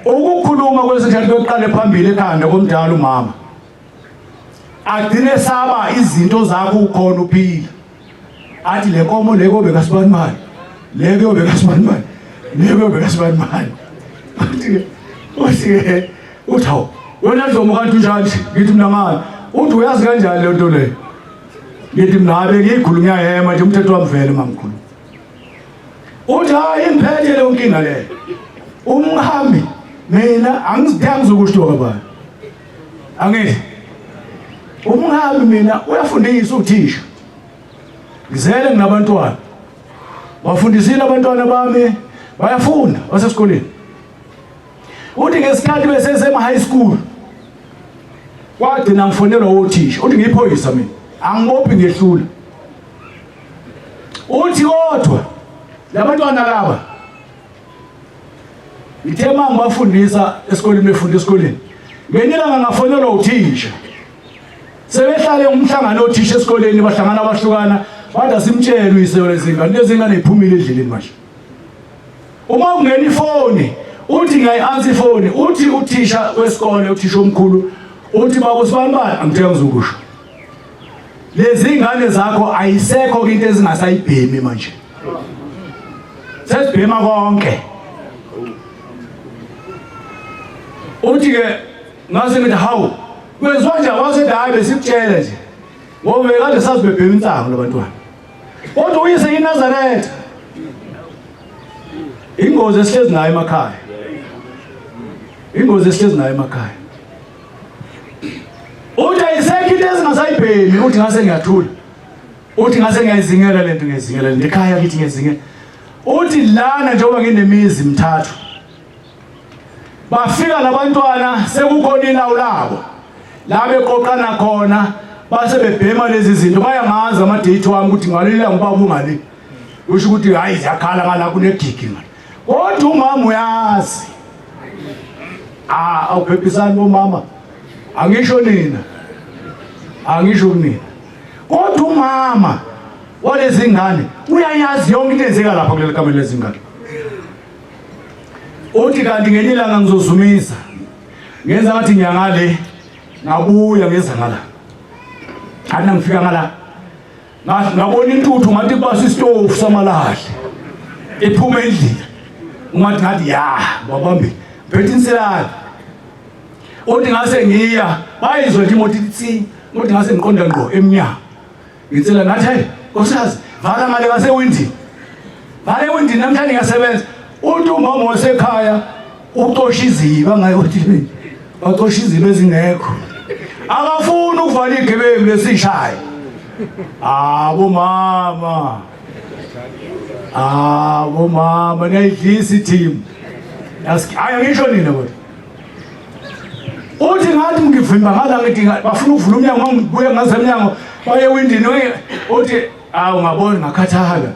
Speaker 1: ukukhuluma kwesikhathi kokuqala phambili ekhanda komdala umama agcine saba izinto zakho ukhona uphila, athi le nkomo le kobe kasibani mali, le kuyobe kasibani mali, le kuyobe kasibani mali. Uthi uthi uthi hawu wena Dlomo, kanti unjani? Ngithi mina ngani? Uthi uyazi kanjani le nto leyo? Ngithi mina habe ngiyikhulu, ngiyahema nje, umthetho wami vele mamkhulu. Uthi hayi, ingiphethe leyo nkinga leyo, umhambi mina angizidanga ngizokusho kabani. Angithi umhambi mina uyafundisa uthisha, ngizele nginabantwana, bafundisile abantwana bami, bayafunda basesikoleni. Uthi ngesikhathi besesema high school kwagcina ngifonelwa othisha. Uthi ngiyiphoyisa mina, angibophi, ngiyehlula. Uthi kodwa labantwana laba ngithe uma ngibafundisa esikoleni, befunda esikoleni, ngenye ilanga ngafonelwa uthisha, sebehlale umhlangano othisha esikoleni, bahlangana bahlukana, bathi asimtshele uyise lezingane, lezingane iphumile endleleni manje. Uma kungena ifoni, uthi ngiyayi-ansa ifoni, uthi uthisha wesikole, uthisha omkhulu, uthi baba usibani bani, angithe ngizokusho, lezi ngane zakho ayisekho into ezingasayibhemi manje, sesibhema konke. Uthi ke ngase ngithi hawu, kwenziwa njani? Wasethi hayi, besikutshele nje ngoba bekade sazi bebhema insango labantwana, kodwa uyise iNazaretha. Ingozi esihlezi nayo emakhaya, ingozi esihlezi nayo emakhaya. Uthi ayisekho into ezingasayibhemi. Uthi ngase ngiyathula. Uthi ngase ngiyayizingela lento, ngiyayizingela lento ekhaya kithi, ngiyayizingela. Uthi lana njengoba nginemizi mthathu, bafika labantwana sekukhona ilawu labo la beqoqana khona, base bebhema lezi zinto. Bayangazi ama-date wami ukuthi ngalila ngibaba ungali, kusho ukuthi hayi, ziyakhala ngala, kunegigi ngale, kodwa umama uyazi. Ah, awuphephisani bomama, angisho nina, angisho kunina, kodwa umama walezi ngane uyayazi yonke into enzeka lapha kuleli kamelo lezingane. Uthi kanti ngenye ilanga ngizozumisa, ngenza ngathi ngiyangale, ngabuya ngeza ngala, athi ngifika ngala ngabona intuthu ngathi kubasa isitofu samalahle iphuma endlini, ungathi ngathi ya babambile. Phethe insilana. Uthi ngase ngiya bayizwe nje imoto ithi uthi ngase ngiqonda ngqo emnyango. Ngitsela ngathi hey nkosikazi vala ngale ngasewindini. Vala ewindini namhlanje ngiyasebenza. Uthi umama wasekhaya ucosha iziba ngaye uthi bacosha iziba ezingekho. Akafuni ukuvala igebengu lesishaye. Abo mama. Abo mama niyayidlisa i-team. Hayi angisho nina kodwa. Uthi ngathi ngivimba ngala ngithi bafuna ukuvula umnyango ngibuye ngaze emnyango baye ewindini uthi awu ngabona ngakhathala.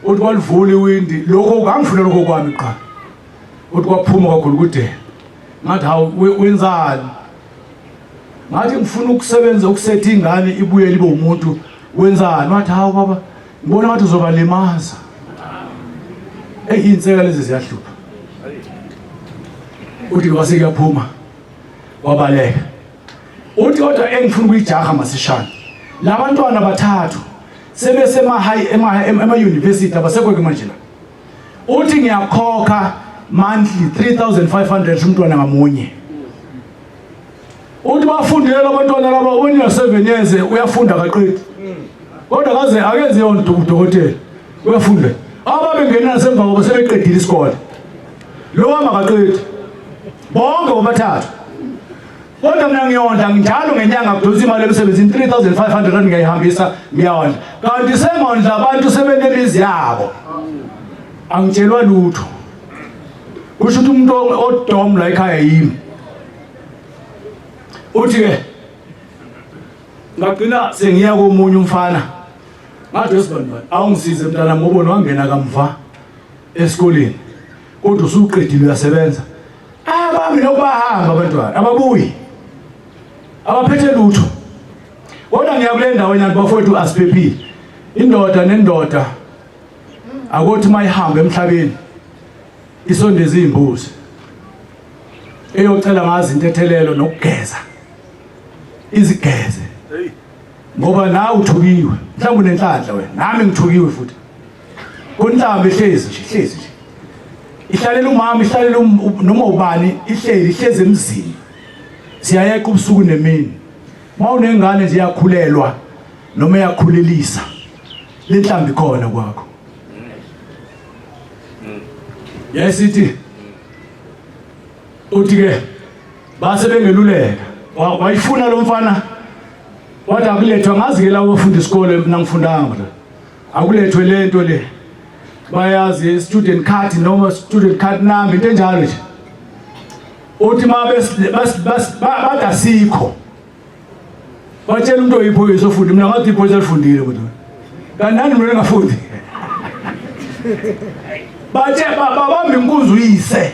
Speaker 1: Uthi kwalivula iwindi lokho ngangifuna lokho kwami qha. Uthi kwaphuma kakhulu kude. Ngathi hawu wenzani? Ngathi ngifuna ukusebenza ukusetha ingane ibuyele ibe umuntu wenzani? Wathi hawu baba ngibona ngathi uzobalimaza. Eyi inseka lezi ziyahlupha. Uthi kwase kuyaphuma wabaleka. Uthi kodwa engifuna ukuyijaha masishane. Labantwana bathathu sebesema high ema ema university abasekho ke manje la. Uthi ngiyakhokha monthly 3500 umntwana ngamunye. Uthi bafundile labantwana laba una 7 years uyafunda kaqedi. Kodwa kaze akenze yona udokotela. Uyafunda. Ababengena nasemva kwabo sebeqedile isikole. Lo wama kaqedi. Bonke bobathathu. Kodwa mina ngiyondla njalo ngenyanga kudonsa imali emsebenzini 3500 rand ngiyayihambisa ngiyondla. Kanti sengondla abantu sebenemizi yabo. Angitshelwa lutho. Kusho ukuthi umuntu odom la ekhaya yimi. Uthi ke ngagcina sengiya komunye umfana. Ngathi wesibani awungisize mntana ngobona wangena kamva esikoleni. Kodwa usuqedile uyasebenza. Abami nokubahamba abantwana ababuyi. Abaphethe lutho. Kodwa ngiya kule ndawo nyana bafowethu asiphephile. Indoda nendoda akothi mayihamba emhlabeni isondeze izimbuzi eyocela ngazi intethelelo nokugeza izigeze ngoba nawe uthukiwe mhlawumbe unenhlanhla wena nami ngithukiwe futhi kunhlambi ihlezi nje ihlezi nje ihlalela umama ihlalela um, noma ubani ihleli ihlezi emzini siyayeqa ubusuku nemini uma unengane nje yakhulelwa noma yakhulelisa lenhlambi khona kwakho yayisithi uthi ke base bengeluleka wayifuna lo mfana wathi akulethwa ngazi ke lawo bafunda isikole mina ngifundanga la akulethwe lento le bayazi student card noma student card number into enjalo nje uthi ma bathi asikho Batshela umuntu oyiphoyisa ofunda mina ngathi iphoyisa lifundile kodwa. Kanti nani mina ngafundi. Bathe babamba inkunzi uyise.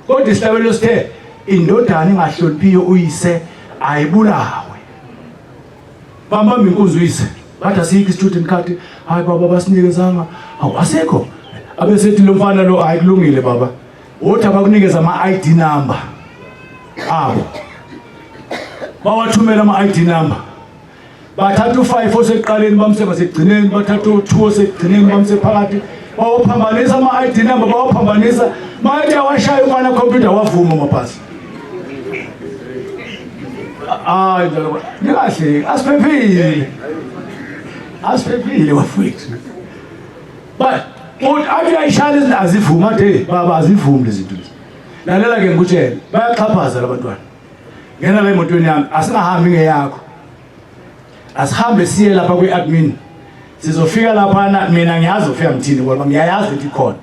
Speaker 1: Kodwa isihlabelo sithe indodana ingahloniphiyo uyise ayibulawe. Bambamba inkunzi uyise. Bathi asikho i-student card. Hayi baba basinikezanga. Hawu asikho. Abesethi lo mfana lo hayi kulungile baba. Wothi abakunikeza ama-ID number abo bawathumela ama-ID number bathatha u-5 osekuqaleni bamse basekugcineni bathatha u-2 osekugcineni bamse phakathi bawaphambanisa ama-ID number bawaphambanisa mayethi awashaya umfana computer wavuma mabhasi hayi njalo nikahle asiphephile asiphephile bafowethu But uthi athi uyayishaya izinto azivumi athi hey baba azivumi lezi zinto lezi. Lalela ke ngikutshele bayaxhaphaza labantwana. Ngena la emotweni yami asingahambi ngeyakho. Asihambe siye lapha kwi-admin. Sizofika laphana mina ngiyazi ufika ngithini ngoba ngiyayazi ukuthi ikhona.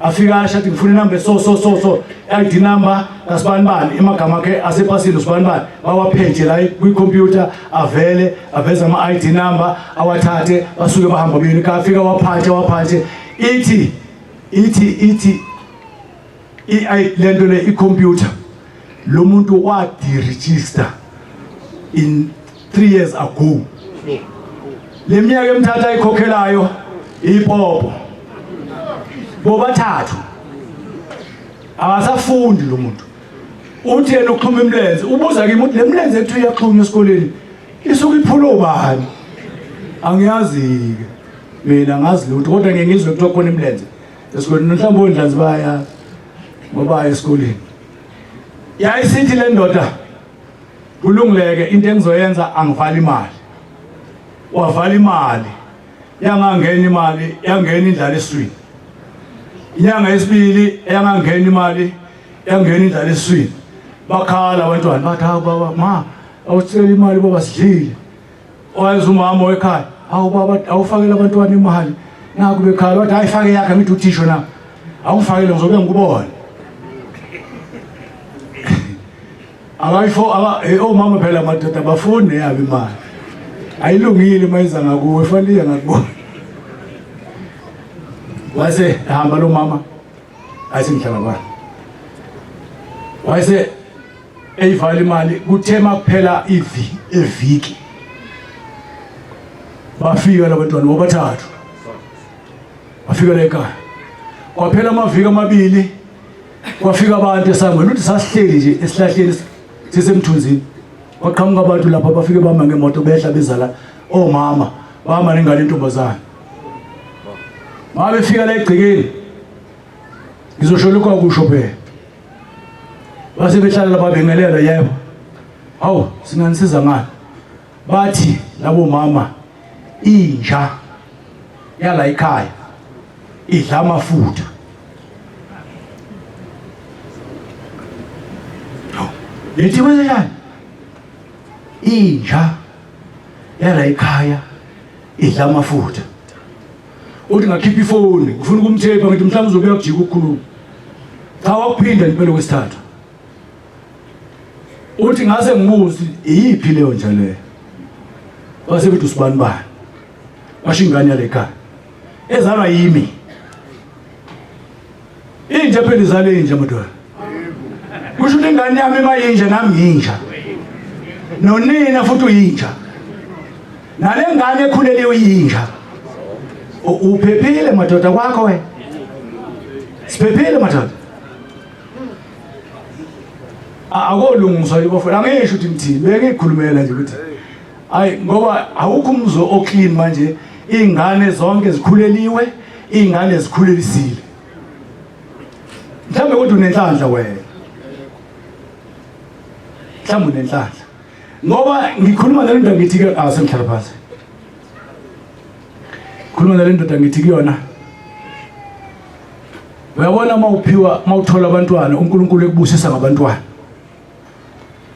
Speaker 1: Afika asho athi ngifuna inamba so so so so ID number kasibani bani imagama akhe asepasini usibani bani bawaphethe la kwi-computer avele aveze ama-ID number awathathe basuke bahamba buyeni kafika waphathe waphathe ithi ithi ithi lento le i-computer lo muntu wa-deregister in 3 years ago le minyaka emithatha ayikhokhelayo ipopo bobathathu akasafundi lo muntu uthi yena uxhuma imilenze ubuza kimi ukuthi le milenze ekuthiwa iyaxhunywa esikoleni isuke iphula ubani angiyazi-ke mina ngazi lutho kodwa ngeke ngizwe kuthiwa khona imilenze esikoleni mhlawumbe ondlanzi bayazi ngoba esikoleni. Yayisithi le ndoda kulungileke into engizoyenza angivali imali. Wavala imali. Yangangena imali, yangena indlala eswini. Inyanga yesibili yangangena imali, yangena indlala eswini. Bakhala abantwana bathi hawu baba ma awuthele imali baba sidlile. Wayeza umama wekhaya, hawu baba awufakele abantwana imali. Naku bekhala wathi hayi fake yakhe ngithi uthisho na. Awufakele ngizobe ngikubona. Akayifo aka eh, omama phela madoda bafuni neyabo imali. Ayilungile mayiza ngakuwe fanele iye ngakubona. Wase hamba lo mama. Ayisengihlala kwa. Wase eyivala imali kuthe makuphela ivi eviki bafika labantwana bobathathu bafika la ekhaya kwaphela amaviki amabili kwafika abantu esangweni uthi sasihleli nje esihlahleni sisemthunzini kwaqhamuka abantu lapha bafike bama ngemoto behla bezala omama bama nengane intombazane mabefika la egcekeni ngizosho lokho akusho phela base behlala lababingelela yebo hawu singanisiza ngani bathi labo mama inja yala ekhaya idla amafutha Nithi kwenzenjani? Inja yala ekhaya idla amafutha. Uthi ngakhipha ifoni, ngifuna ukumthepha ngithi mhlawumbe uzobuya kujika ukukhuluma. Cha wakuphinda impela kwesithathu. Uthi ngase ngibuze iyiphi leyo nja leyo. Wase bethi usibani bani. Washo ingane yale khaya. Ezalwa yimi. Inja phela izale inja madoda. Kusho ukuthi ingane yami mayinja nami yinja. Nonina futhi uyinja. Nale ngane ekhulele uyinja. Uphephile madoda kwakho wena. Siphephile madoda. Akolungiswa ibafo. Angisho ukuthi ngithini, bengikhulumela nje ukuthi Hayi ngoba awukho umzo oclean manje ingane zonke zikhuleliwe ingane zikhulelisile. Mhlawumbe kodwa unenhlanhla wena. Mhlawumbe unenhlanhla. Ngoba ngikhuluma nale ndoda ngithi ke ah sengihlala phansi. Khuluma nale ndoda ngithi kuyona. Uyabona uma uphiwa uma uthola abantwana uNkulunkulu ekubusisa ngabantwana.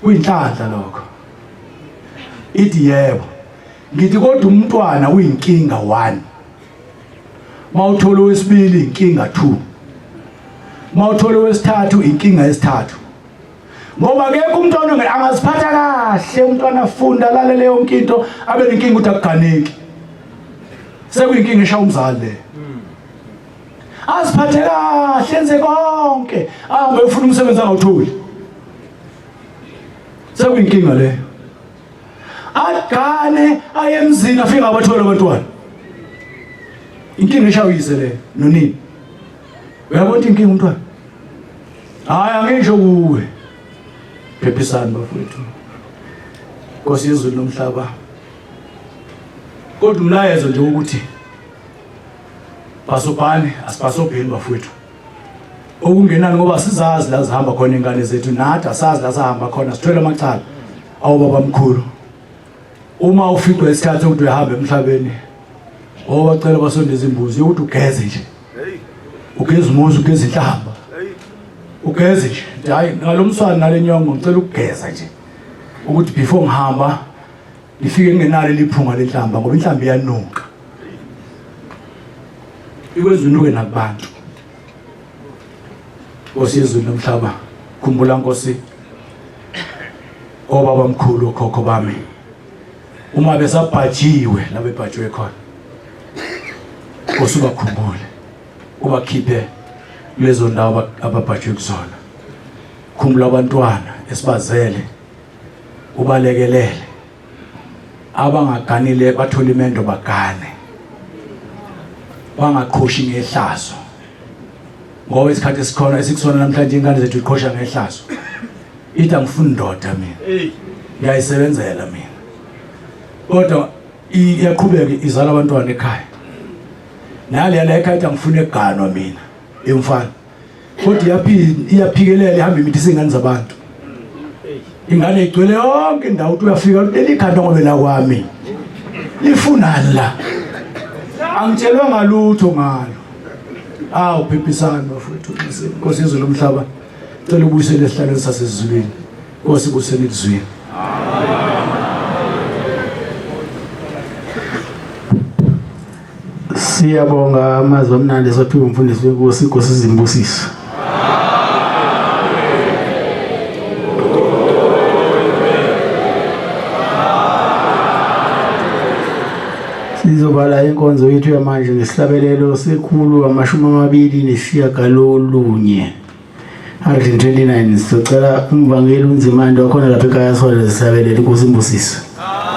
Speaker 1: Kuyinhlanhla lokho. Ithi yebo. Ngithi kodwa umntwana uyinkinga 1. Mawuthola owesibili inkinga 2. Mawuthola owesithathu inkinga yesithathu. Ngoba akekho umntwana angaziphatha kahle umntwana afunda alalele yonke into abe nenkinga ukuthi akuganeki. Sekuyinkinga esha umzali le. Aziphathe kahle enze konke ahambe ufuna umsebenzi angawutholi. Sekuyinkinga leyo. Agane aye emzini afike abathole abantwana. Inkinga eshawuyise le nonini. Uyabona inkinga umntwana? Hayi angisho kuwe. Phephisani bafowethu. Nkosi yezulu nomhlaba. Kodwa umlayezo nje ukuthi bhasobhani asibhasobheni bafowethu. Okungenani ngoba sizazi la zihamba khona ingane zethu nathi asazi la sahamba khona sithwele amacala awubaba mkhulu. Uma uficwa isikhathi sokuthi uyahamba emhlabeni owacela basondeza imbuzi yokuthi ugeze nje. Ugeza umuzi ugeza inhlamba. Ugeze nje. Nje hayi ngalomswana nalenyongo ngicela ukugeza nje. Ukuthi before ngihamba ngifike ngingenalo liphunga lenhlamba ngoba inhlamba iyanuka. Ikwenza unuke nakubantu. Nkosi yezulu nomhlaba, khumbula Nkosi obaba mkhulu okhokho bami uma besabhajiwe la bebhajiwe khona Nkosi ubakhumbule ubakhiphe kulezo ndawo ababhajwe kuzona khumbula abantwana esibazele ubalekelele abangaganile bathola imendo bagane bangaqhoshi ngehlazo ngoba isikhathi esikhona esikusona namhlanje ingane zethu iqhosha ngehlazo ithi angifuni ndoda mina ngiyayisebenzela mina kodwa iyaqhubeka izala abantwana ekhaya nale yala ekhaya ithi angifuni eganwa mina imfana kodwa iyaphikelela ihamba imithisa ingane zabantu. Ingane igcwele yonke indawo uthi uyafika leli khanda ngobe la kwami. Lifunani la? Angitshelwa ngalutho ngalo. Awu phiphisani bafowethu. Nkosi yezulu lomhlaba. Cela ubuyisele esihlalweni sasezulwini. Nkosi ibusele elizwini.
Speaker 4: Siyabonga amazwi amnandi eswaphiwe umfundisi wenkosi, inkosi izimbusise. Sizobala inkonzo yethu yamanje ngesihlabelelo sekhulu 29. 129 sizocela umvangeli uNzimande wakhona lapha ekhaya sona sihlabelele inkosi imbusise.